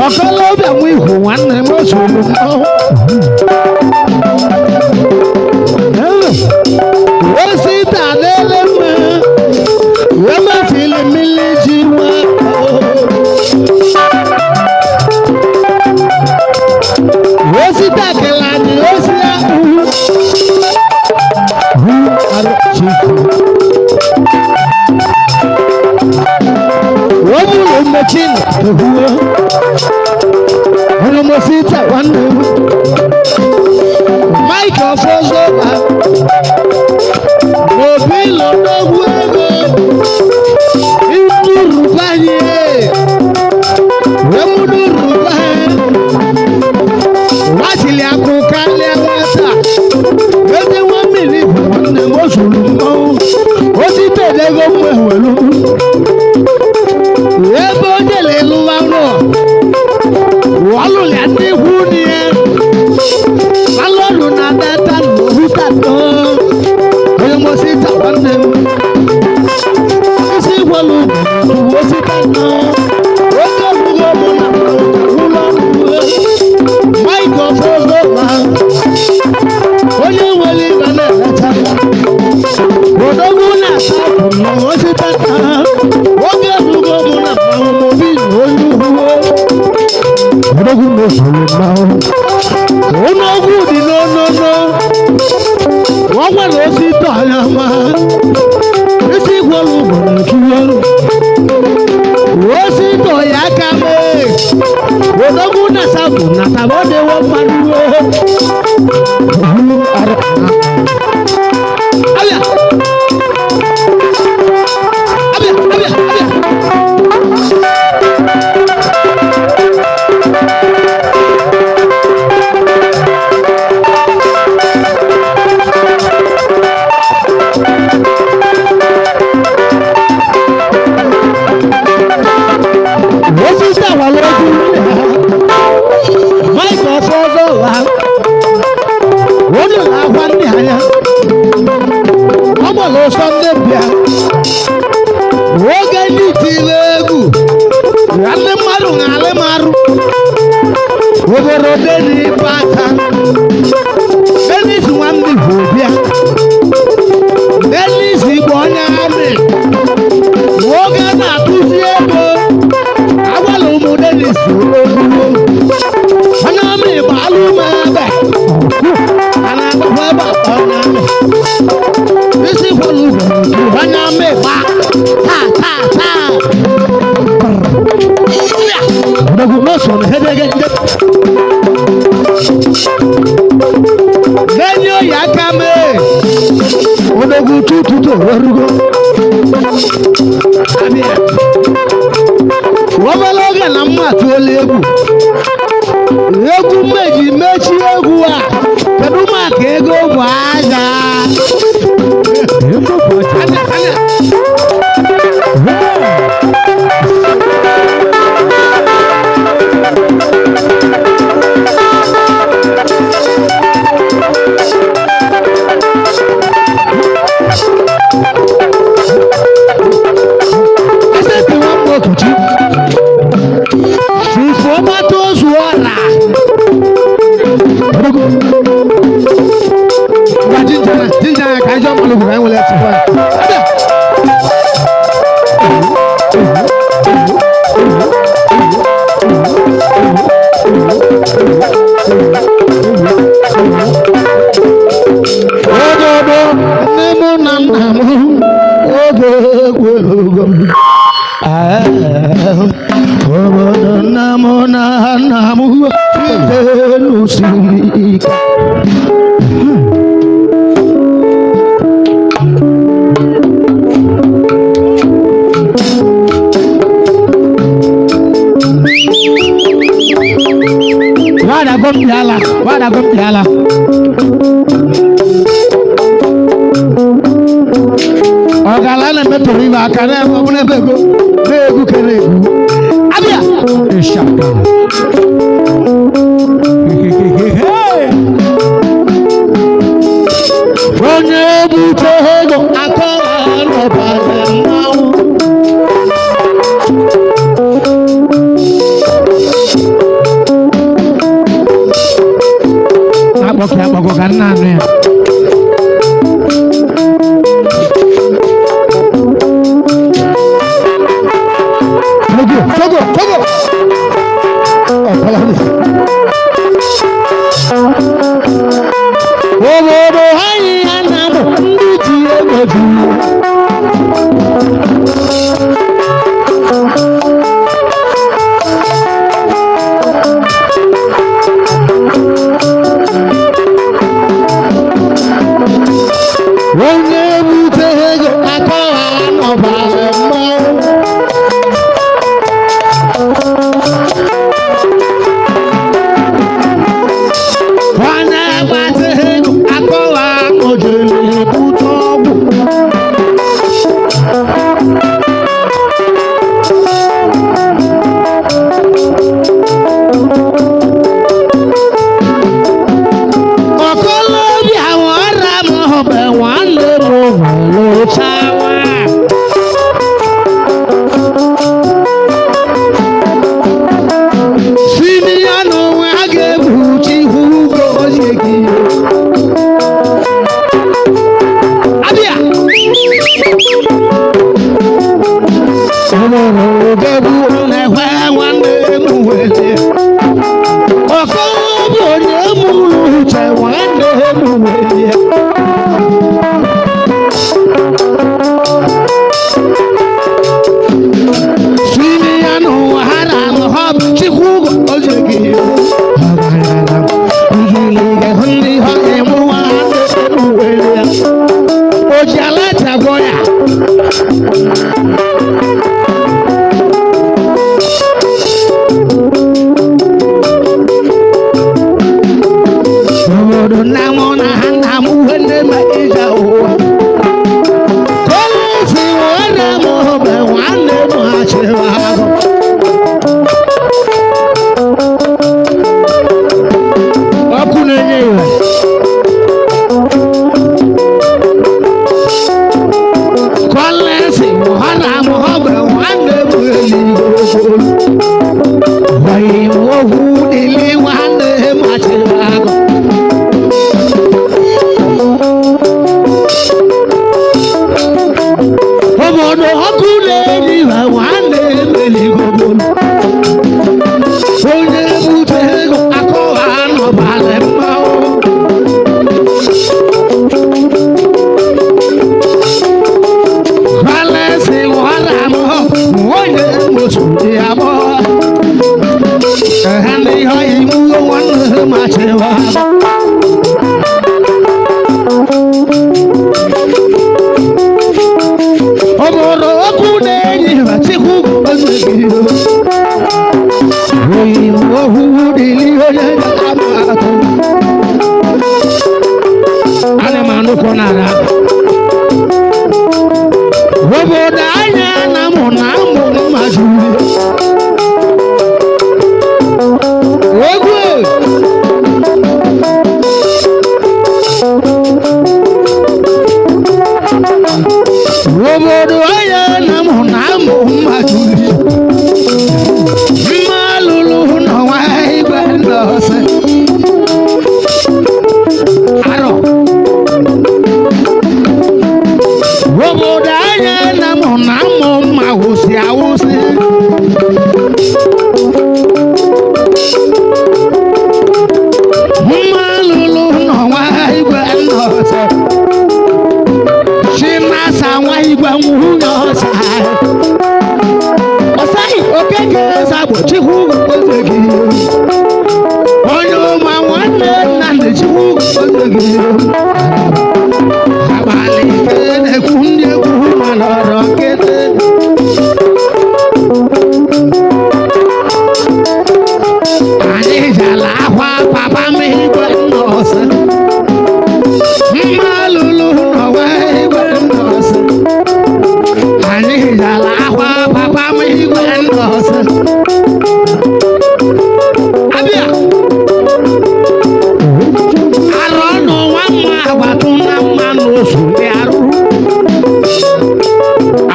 Ọkọlọbịa nwa ihu nwanne m soro mmanwụ. Osita lele mma, wemefili mmiri ji nwa. Osita kelani osi akpụ. Chifu. Wọ́n mmechi na-ehuo. Ọnụ mosita nwanne m. Mike Ọfọzọba. Obi lọ n'ogwu ego. Ndurubanye. Wemudurubanye. Wachili akụ karịa nwata. Eze nwa mmiri bụ nwanne m o zuru mmanwụ. Osite edego m ewelu. Ebe o jere lụwa ụlọ. Ọlụlịa ndị ikwu nne ya. Onogwu dị n'onono, wọ́n nwere osi tọ anya ma, isi gwọrọ ugboro etuwo. Osi tọ ya aka mee, odogwu na sabụ na sabụ dịwo mmadụ. Abịa! Abịa, abịa, abịa! Osisi awara ojú Mike ọsọ ọzọ wa onye na-agwa ndị anya ọ gbara ọsọ ndị bịa oge ndị tiri egwu ya ndị mmadụ na-alị marụ obodo deni bata Denis nwanne bụ bịa Denis bụ onye amị oge na-atụzi ego agwala ụmụ Denis ozugbo onye amị bụ alụ m ebe a na-agbakwa ebe a onye amị isi kwala ugwu onye amị gba taa taa taa. Odogwu n'oso na hedege nde n'enyi oyi aka mee odogwu tututu werugo abịa obere oge na mma atụola egwu egwu mmeji mechi egwu a kedu maka ego bụ aja. Ego bụ aja. Anya, anya. Ese nwa m Okechi fufu ọgbata ozu ọra. Gwa jinja na jinja na ka anyị jụọ mmadụ gwuru anyị nwere etikwa ya. Abịa! Ogodo nne mụ na nna m oge egwelugo m. Obodo nna m na nna m elu siri ike. Wada gombiala, wada gombiala. Ọgala na-emetụrụ ibe aka na-ebe ọ bụla ebe ego na-egwu kere egwu. Abịa! Ịshaka. Hey! Onye bute ego akọrọ n'ọbara mmanwụ. Akpọkị akpọkọ ka nna anụ ya. Togo, Togo, Togo! Ọ, Bala. Obodo anyị ya na-abụ ndị ji ego juru. Onye bute ego akọghị anọbara mmanwụ. Onye gbata ego akọghị anọjere bute ọgwụ. machewa. Ọmọrọ ọkụ na-enyi ma chikwu gọzie gị. Oyi ohu dịrị onye ga-ama atụ. Ana m anụkọ n'ala. Obodo anya na mụ na mụ mma juru. Egwu! Obodo anya na mụ na mụ mma juru. Mma lụrụ n'ọnwa igwe nọọsụ. Arọ. Obodo anya na mụ na mụ mma wụsị awụsị. Mma lụrụ n'ọnwa igwe nọọsụ. Chinasa nwa igwe nwunye ọsa. Ọsaghị okeke zabụ Chukwu gozie gị. Onye ụma nwanne Nnamdi Chukwu gozie gị. Abalị ike na-ekwu ndị egwu ma nọrọ nkịtị. Anyị jala akwa papa m igwe nọọsụ. Mma lụrụ n'ọnwa igwe nọọsụ. Anyị jala akwa papa m igwe nọọsụ. Abịa. Arọ n'ụwa mma agbatụ na mma n'osu ndị arụ.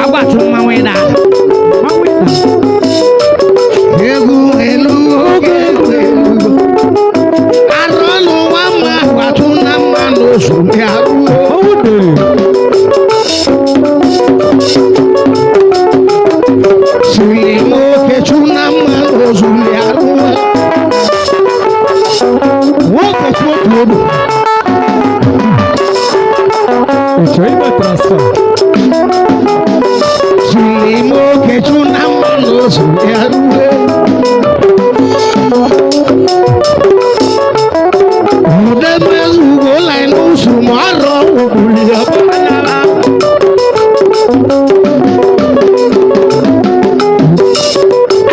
Agbatụ mmanwụ ịda. Egwu elu oge egwu elu. Arọ n'ụwa mma agbatụ na mma n'osu ndị arụ. Sili nwoke chu na mma n'osu ndị arụ. Nwoke chu otu obi. Ịchọ ime transfer? Sili nwoke chu na mma n'osu ndị arụ. Udemezugo line n'osu ma arọ ogbuli ọkpanyala.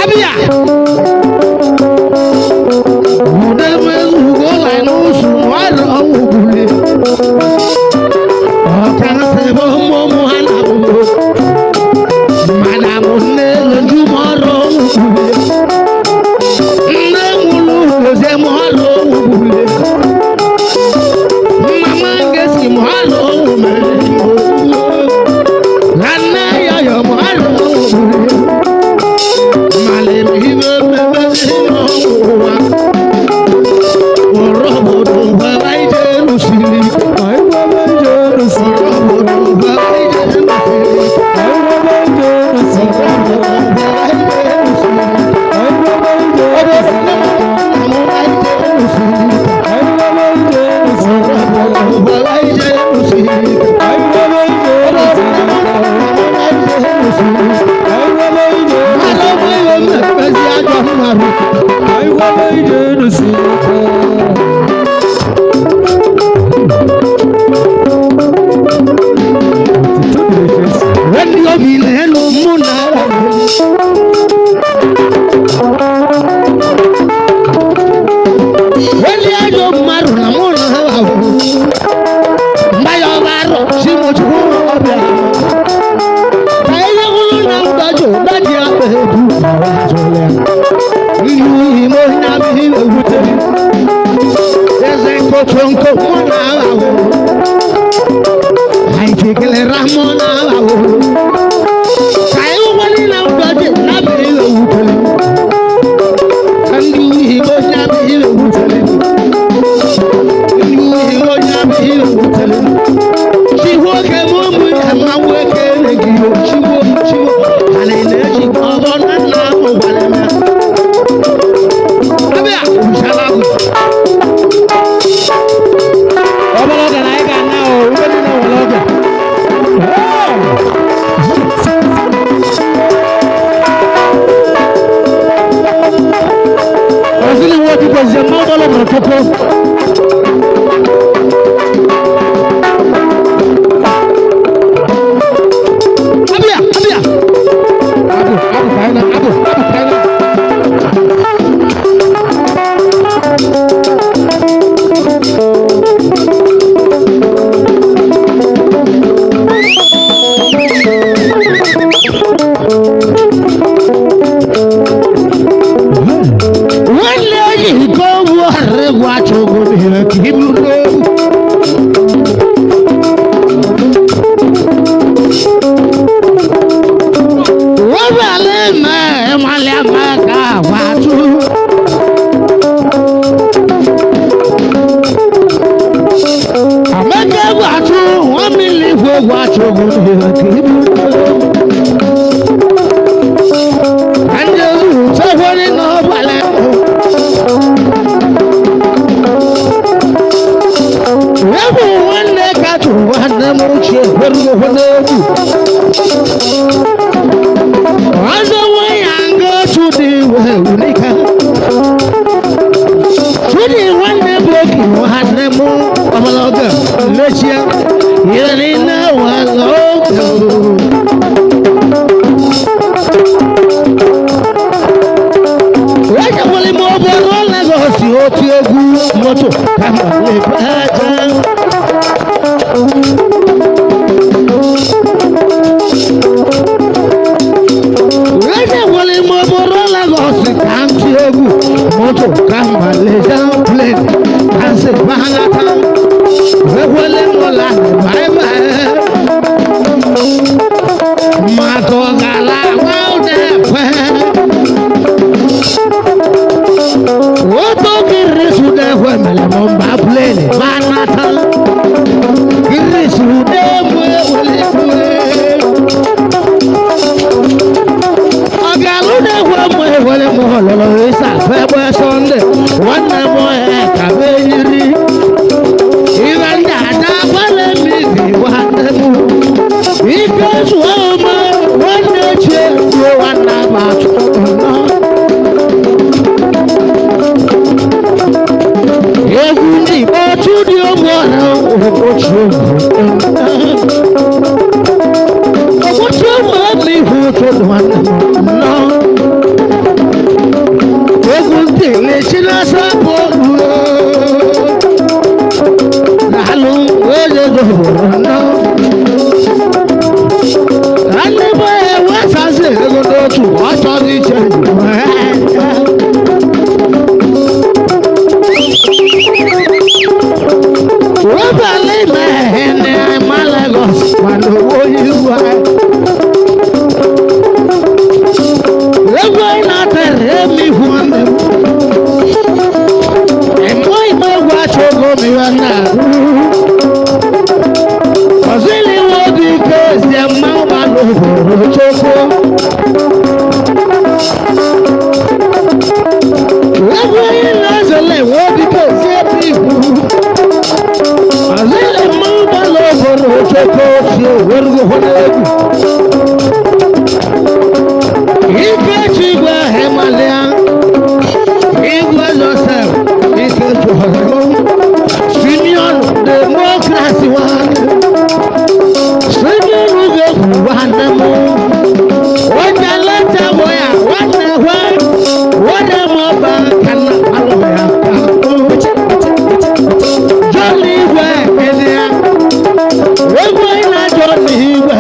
Abịa. Udemezugo line n'osu ma arọ ogbuli. Ọka nsị bụ ụmụ ha na bụ. Mana mụ nne nju ma ọrụ ogbuli. Nne mụrụ gozie ma ọrụ ogbuli. Mama ngesi ma ọrụ ogbuli. Nana ya ya ma ọrụ ogbuli. Malem ibe mmemme n'ụwa. Ọrụ obodo gwara ije lusiri. Anyị gwara ije esi. Ọrụ obodo gwara ije lusiri. Anyị gwara ije esi. Ọrụ obodo gwara ije lusiri. Anyị gwara ije esi. Anyị gwara ije esi. Anyị gwara ije esi. Anyị gwara ije esi. Anyị gwara ije esi. Anyị gwara ije esi. Otito dịrị Jesu. Eze nkotonko mụ na ahụ. Anyị tekelere mụ na ahụ. Ka anyị nwere na ụdọdị na-abịa ihe wutere. Ka ndị Igbo na-abịa ihe wutere. Ndị Igbo na-abịa ihe wutere. Chihu oke mụ ụmụ ya ma nwoke na-eji chiwo chiwo. Ha na-eji ọzọ na nna ahụ gwara m. Abịa, ushala agụ. Chukwu. Abịa, abịa. Abụ, abụ ka anyị na, abụ, abụ ka anyị na. Nwanne enyi nke ogwu ọrịa egwu achọghị ihe ka iburu n'egwu. Wọ́bàlẹ̀ mẹ́ ìmọ̀lẹ̀ mẹ́ka wà tú. Àmẹ́kẹ́ wà tú, wọ́n mi lè fò wà tó gbòdì kì í bú. Àndéhùn sọ́wọ́ nínú ọ̀bàlẹ̀ mọ́. Wẹ́bù nwanne katụ nwanne m ochie werugokwu n'egwu. Ọzọ nwa nga Chudi wee wulika. Chudi nwanne bụ oge nwanne m ọbụla mechie ihe niile nwere oge. Ejekwala m obodo Lagos otu egwu moto ka m na-eje. Ejekwala m obodo Lagos ka m ti egwu moto ka m Malaysia plane ka m si gbanata. Ekwele m ụla bye bye. Mmadụ gara nwa ụdekwe. Oto kiri sudekwe mere m mba plane gbanata. Kiri sudekwe wele kwe. Ọ̀gá-lúdẹ̀wọ̀ mú ìwọlé mú ọ̀lọ́lọ́ ìsà fẹ́gbẹ́ Sọ́ndé, wọ́n nà mọ́ ẹ̀ kàwé yiri. Ìwà ń dàda bọ́lẹ̀ mi bì wá nẹ́mú. Ike sùn ọmọ wọ́n nà ṣe kúrò wà nà bà tó nà. Egwu ndị Igbo tún di ụmụ ọ̀rẹ́ òkòtì ògùn. Òkòtì ògùn ẹ̀mí ihu tó dùn wọn nà. Egwu ndị na-esi n'asa bụ olu. N'alụ onye gọbụrụ nọ. Ndị bụ ewesasị ego n'otu ọ chọghị iche Rọ́bàlì mẹ́hìn ní Lagos wà lówó yíwá. Egwu na-atẹ̀rẹ̀ mi hu mi. Ẹ̀mọ́ ìmọ̀ egwu achọgo mi wá náà. Ọ̀sìnlẹ̀ wo di ike esi ẹ̀ma wà lóhùrù chukwu. Egwu na-ezele wo di ike esi ebe ihu. Ọ̀sìnlẹ̀ mma wà lóhùrù chukwu si owerugbo n'egwu. Ikechi igwe Himalaya, Igwe Joseph, Ikechi Ọhụrụ, Simeon Democracy one, Simeon Ugegwu nwanne m, onye leta bụ ya nwanne hwe, nwanne m ọba ka na alụ ya ka o. John Igwe Edia, egwu na John Igwe.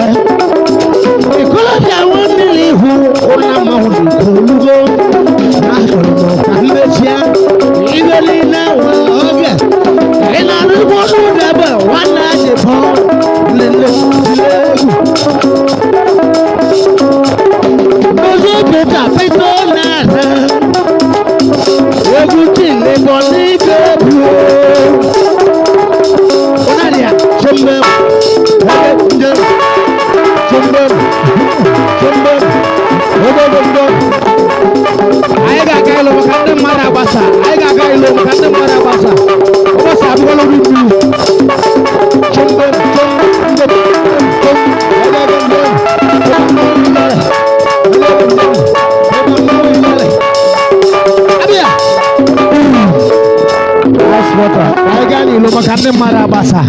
Ikolobịa nwa mmiri ihu ụlọ mmanwụ olugo na-achọrọ m ka mmechia ibe niile nwere oge ị na-arụgbu n'ụlọ ebe nwanne anyị bụ lele egwu Dozie Pita Pita na-ere egwu chile bụ n'ike bụ ụnarịa chembe nje chembe chembe obodo anyị ga-aga ịlụ maka ndị mmadụ agbasa anyị ga-aga ịlụ maka ndị mmadụ agbasa ụbọchị abụghọla obi mmiri chembe chembe chembe Abịa. Anyị gaa n'ilo maka ndị mmadụ agbasa.